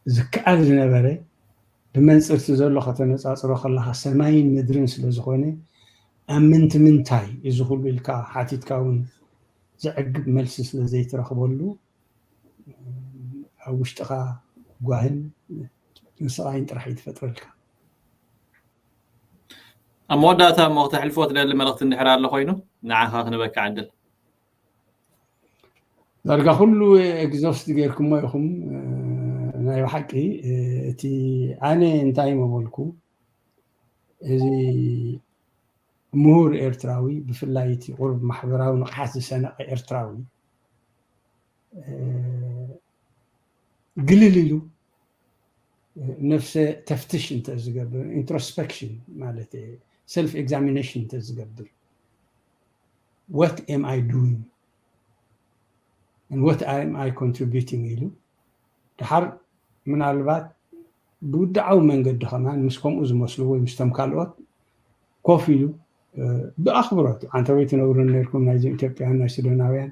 ዝከኣል ዝነበረ ብመንፅርቲ ዘሎ ከተነፃፅሮ ከለካ ሰማይን ምድርን ስለ ዝኾነ ኣብ ምንቲ ምንታይ እዚ ኩሉ ኢልካ ሓቲትካ እውን ዘዕግብ መልሲ ስለ ዘይትረክበሉ ኣብ ውሽጥኻ ጓህን ስቃይን ጥራሕ እዩ ትፈጥረልካ። ኣብ መወዳእታ እሞ ክተሕልፎ ትደሊ መልእክቲ እንድሕር ኣሎ ኮይኑ ንዓኻ ክንበካ ዕድል። ዳርጋ ኩሉ ኤግዞስት ጌርኩሞ ኢኹም። ናይ ብሓቂ እቲ ኣነ እንታይ መበልኩ፣ እዚ ምሁር ኤርትራዊ፣ ብፍላይ እቲ ቁሩብ ማሕበራዊ ንቕሓት ዝሰነቐ ኤርትራዊ፣ ግልል ኢሉ ነፍሰ ተፍትሽ እንተ ዝገብር፣ ኢንትሮስፐክሽን ማለት፣ ሰልፍ ኤግዛሚኔሽን እንተ ዝገብር፣ what am I doing and what am I contributing ኢሉ፣ ድሓር ምናልባት ብውድዓዊ መንገዲ ከማን ምስ ከምኡ ዝመስሉ ወይ ምስቶም ካልኦት ኮፍ ኢሉ ብኣኽብሮት፣ ዓንተወይ ትነግሩን ነርኩም፣ ናይዞም ኢትዮጵያውያን፣ ናይ ሱዳናውያን፣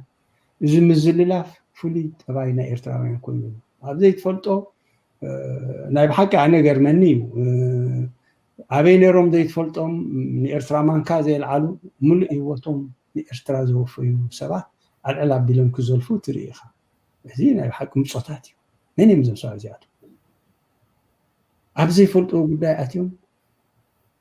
እዚ ምዝልላፍ ፍሉይ ጠባይ ናይ ኤርትራውያን ኮይኑ፣ ኣብ ዘይትፈልጦ፣ ናይ ብሓቂ ኣነ ገርመኒ እዩ። ኣበይ ነሮም ዘይትፈልጦም፣ ንኤርትራ ማንካ ዘየልዓሉ፣ ሙሉእ ህይወቶም ንኤርትራ ዘወፈዩ ሰባት ኣልዕል ኣቢሎም ክዘልፉ ትርኢ ኢኻ። እዚ ናይ ብሓቂ ምጾታት እዩ። መን እዮም እዞም ሰባት እዚኣቶም? ኣብ ዘይፈልጥዎ ጉዳይ ኣትዮም፣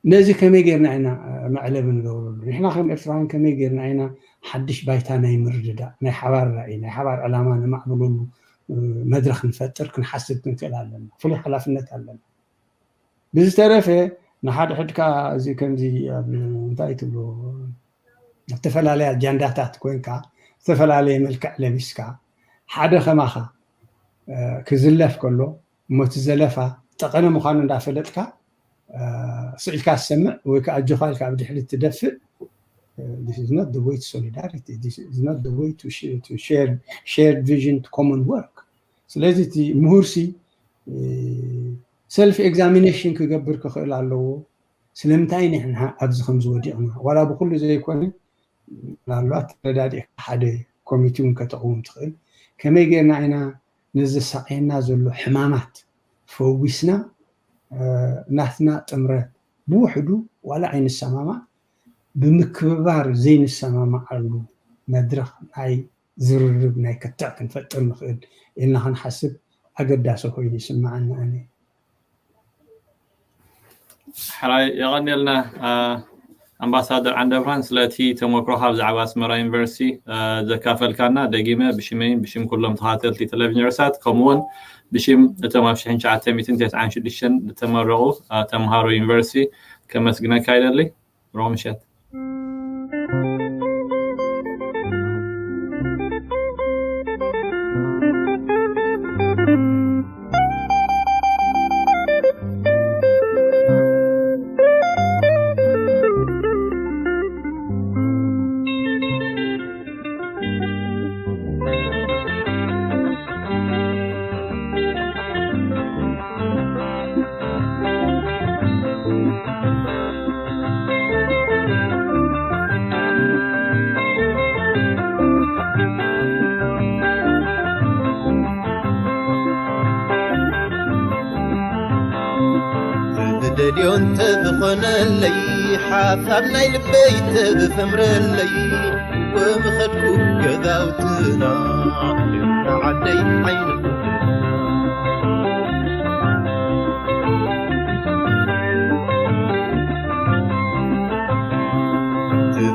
ነዚ ከመይ ጌርና ኢና መዕለቢ ንገብረሉ? ንሕና ከም ኤርትራውያን ከመይ ጌርና ኢና ሓድሽ ባይታ ናይ ምርድዳእ፣ ናይ ሓባር ራእይ፣ ናይ ሓባር ዕላማ ነማዕብለሉ መድረኽ ንፈጥር ክንሓስብ ክንክእል ኣለና። ፍሉይ ሓላፍነት ኣለና። ብዝተረፈ ንሓድሕድካ እዚ ከምዚ ኣብ እንታይ ትብሉ፣ ዝተፈላለያ ኣጃንዳታት ኮይንካ፣ ዝተፈላለየ መልክዕ ለቢስካ፣ ሓደ ከማኻ ክዝለፍ ከሎ፣ እሞ እቲ ዘለፋ ጠቐነ ምዃኑ እንዳፈለጥካ ስኢልካ ትሰምዕ ወይ ከዓ ኣጆኻ ኢልካ ኣብ ድሕሪት ትደፍእ፣ this is not the way to solidarity, this is not the way to share, to share shared vision, to common work. ስለዚ እቲ ምሁርሲ ሰልፍ ኤግዛሚኔሽን ክገብር ክኽእል ኣለዎ። ስለምንታይ ንሕና ኣብዚ ከምዚ ወዲቕና? ዋላ ብኩሉ ዘይኮነ፣ ምናልባት ተረዳዲእካ ሓደ ኮሚቴ እውን ከተቕውም ትኽእል። ከመይ ጌርና ኢና ነዚ ዘሳቕየና ዘሎ ሕማማት ፈዊስና፣ ናትና ጥምረት ብውሕዱ ዋላ ኣይንሰማማዕ፣ ብምክብባር ዘይንሰማማዓሉ መድረኽ ናይ ዝርርብ፣ ናይ ክትዕ ክንፈጥር ንኽእል ኢልና ክንሓስብ ኣገዳሲ ኮይኑ ይስምዓኒ ኣነ። ሕራይ የቐንየልና ኣምባሳደር ዓንደብርሃን ስለቲ ተመክሮኻ ብዛዕባ ኣስመራ ዩኒቨርሲቲ ዘካፈልካና። ደጊመ ብሽመይን ብሽም ኩሎም ተኸታተልቲ ቴሌቪዥን ርሳት ከምኡውን ብሽም እቶም ኣብ ሽሕን ትሽዓተ ሚእትን ተስዓን ሽዱሽተን ዝተመረቑ ተምሃሮ ዩኒቨርሲቲ ከመስግነካ ይደሊ። ሮምሸት ደልዮ እንተዝኾነለይ ሓሳብ ናይ ልበይ ተዝሰምረለይ ወምኸድኩ ገዛውትና ዓደይ ዓይኒ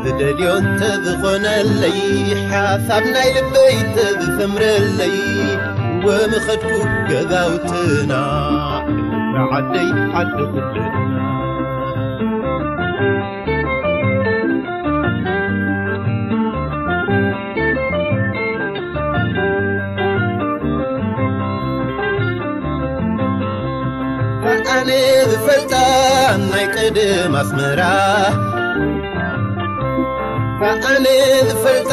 ዝደልዮ እንተዝኾነለይ ሓሳብ ናይ ልበይ ተዝሰምረለይ ወምኸድኩ ገዛውትና ዓደይ ዓዲ ኩልና ኣነ ዝፈልጣ ናይ ቀደም ኣስመራ ኣነ ዝፈልጣ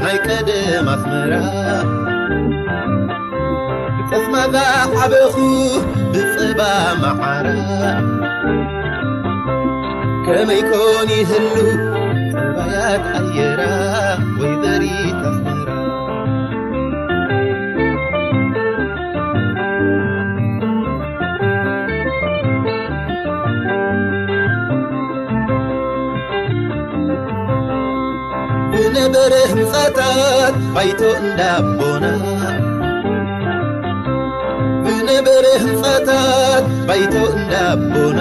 ናይ ቀደም ኣስመራ ብጠስማዛ ዓበኹ ብፀባ መዓራ ከመይ ኮን ይህሉ ጠባያት ኣየራ ወይዘሪት ኣስመራ ብነበረ ህንፃታት ባይቶ እንዳቦና ብነበረ ህንፃታት ባይቶ እንዳቦና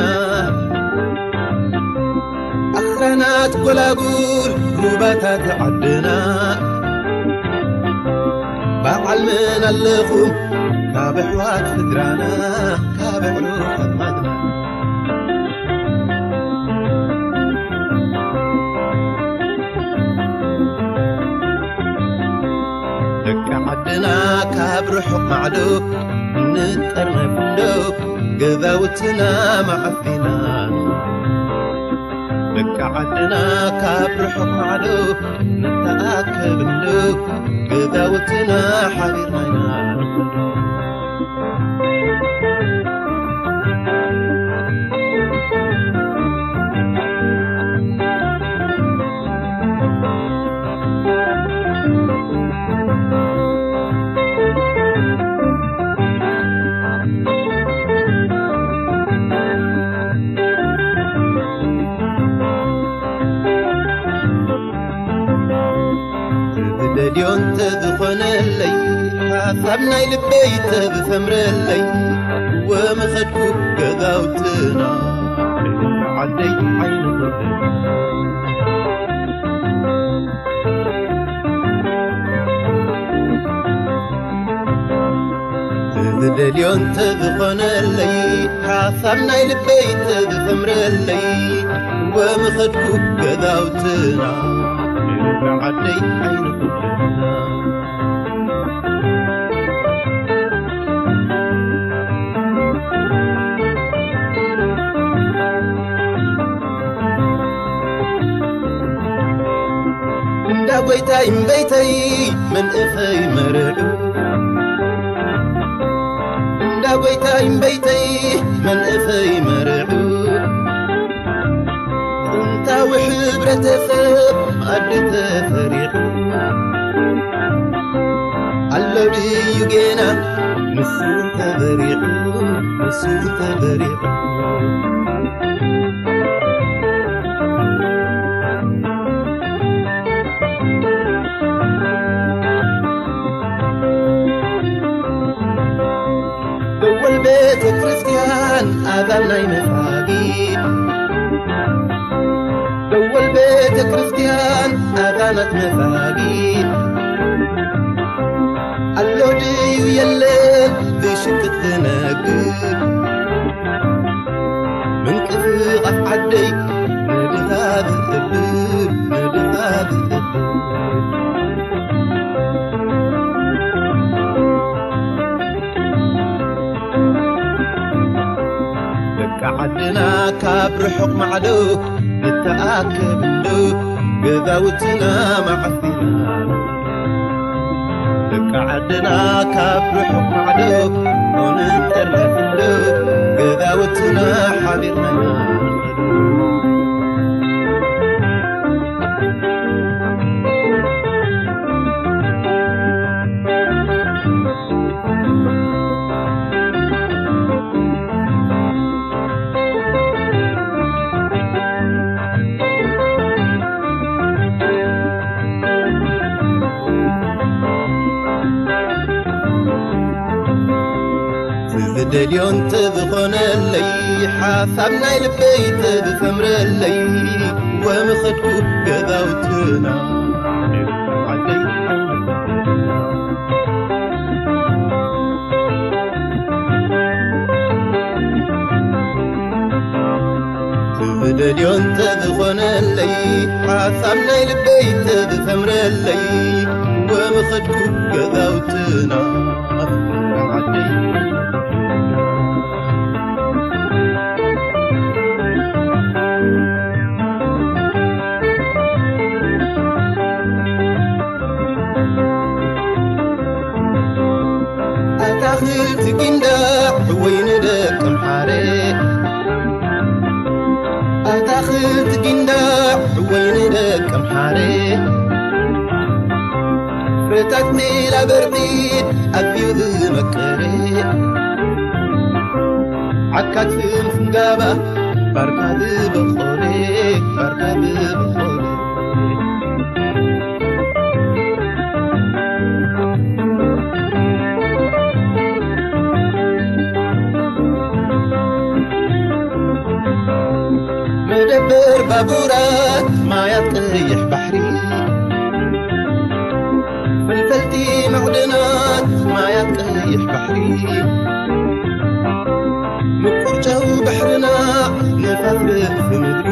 ኣኽራናት ጎላጉል ሩባታት ዓድና በዓል መን ኣለኹም ካብ ኣሕዋት ስድራና፣ ካብ ኣዕሩኽ ኣዝማድና። ደቂ ዓድና ካብ ርሑቕ ማዕዶ፣ ንጠርነፍ እንዶ፣ ገዛውትና መዓስ ኢና ንኸዶ? ደቂ ዓድና ካብ ርሑቕ ማዕዶ፣ ንተኣከብ እንዶ፣ ገዛውትና ሓቢርና ኢና ንኸዶ። ዝደልዮ እንተዝኾነለይ፣ ሓሳብ ናይ ልበይ ተዝሰምረለይ፣ ወምኸድኩ ገዛውትና፣ ዓደይ ዓይኒ ኹልና። ዝደልዮ እንተዝኾነለይ፣ ሓሳብ ናይ ልበይ ተዝሰምረለይ፣ ወምኸድኩ ገዛውትና፣ ዓደይ ዓይኒ ኹልና። እንዳ ጎይታይ እምበይተይ መንእሰይ መርዑ፣ እንዳ ጎይታይ እምበይተይ መንእሰይ መርዑ፣ ጥንታዊ ሕብረተሰብ ኣዲ ተሰሪዑ፣ ኣሎ ድዩ ጌና ንሱ ተበሪዑ፣ ንሱ ተበሪዑ። ደወል ቤተ ክርስቲያን ኣዛን ናይ መሳጊድ፣ ደወል ቤተ ክርስቲያን ኣዛናት መሳጊድ፣ ኣሎ ድዩ የለን ብሽቅጥ ዝነግድ፣ ምንቅስቓስ ዓደይ ንድኻ ዝጽብብ፣ ንድኻ ዝጽብብ። ደቂ ዓድና ካብ ርሑቕ ማዕዶ ንተኣከብሉ፣ ገዛውትና መዓስ ኢና ንኸዶ? ደቂ ዓድና ካብ ርሑቕ ማዕዶ ንጠርነፍሉ፣ ገዛውትና ሓቢርና ንኸዶ። ዝደልዮ እንተዝኾነለይ፣ ሓሳብ ናይ ልበይ ተዝሰምረለይ፣ ወምኸድኩ ገዛውትና ዓደይ። ዝደልዮ እንተዝኾነለይ፣ ሓሳብ ናይ ልበይ ተዝሰምረለይ፣ ወምኸድኩ ገዛውትና ዓደይ። ኣታኽልቲ ጊንዳዕ ወይ ንደቂ ኣምሓረ፣ ኣታኽልቲ ጊንዳዕ ወይ ንደቂ ኣምሓረ፣ ፍረታት ሜላ በርዒድ ኣዝዩ ዝመቀረ፣ ዓካት ፍንፍን ጋባ ባርካ ዝበቆለ፣ ባርካ ዝበቆለ። መደበር ባቡራት ማያት ቀይሕ ባሕሪ፣ ፈልፈልቲ ማዕድናት ማያት ቀይሕ ምቁር ጨው ባሕርና፣ ነፋስ ርእሲ ምድሪ፣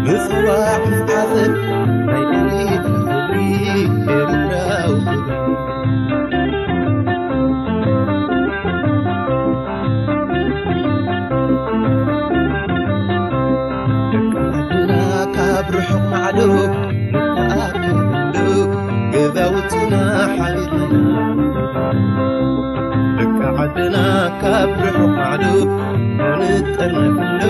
ምጽዋዕ ምፍዓሰብ ናይ ኤሊት ክብሪ፣ ኤርትራዊ ክብሪ። ደቂ ዓድና ካብ ርሑቕ ማዕዶ ንተኣከበሉ፣ ገዛውትና ሓቢርና። ደቂ ዓድና ካብ ርሑቕ ማዕዶ ንጠርነፈሉ፣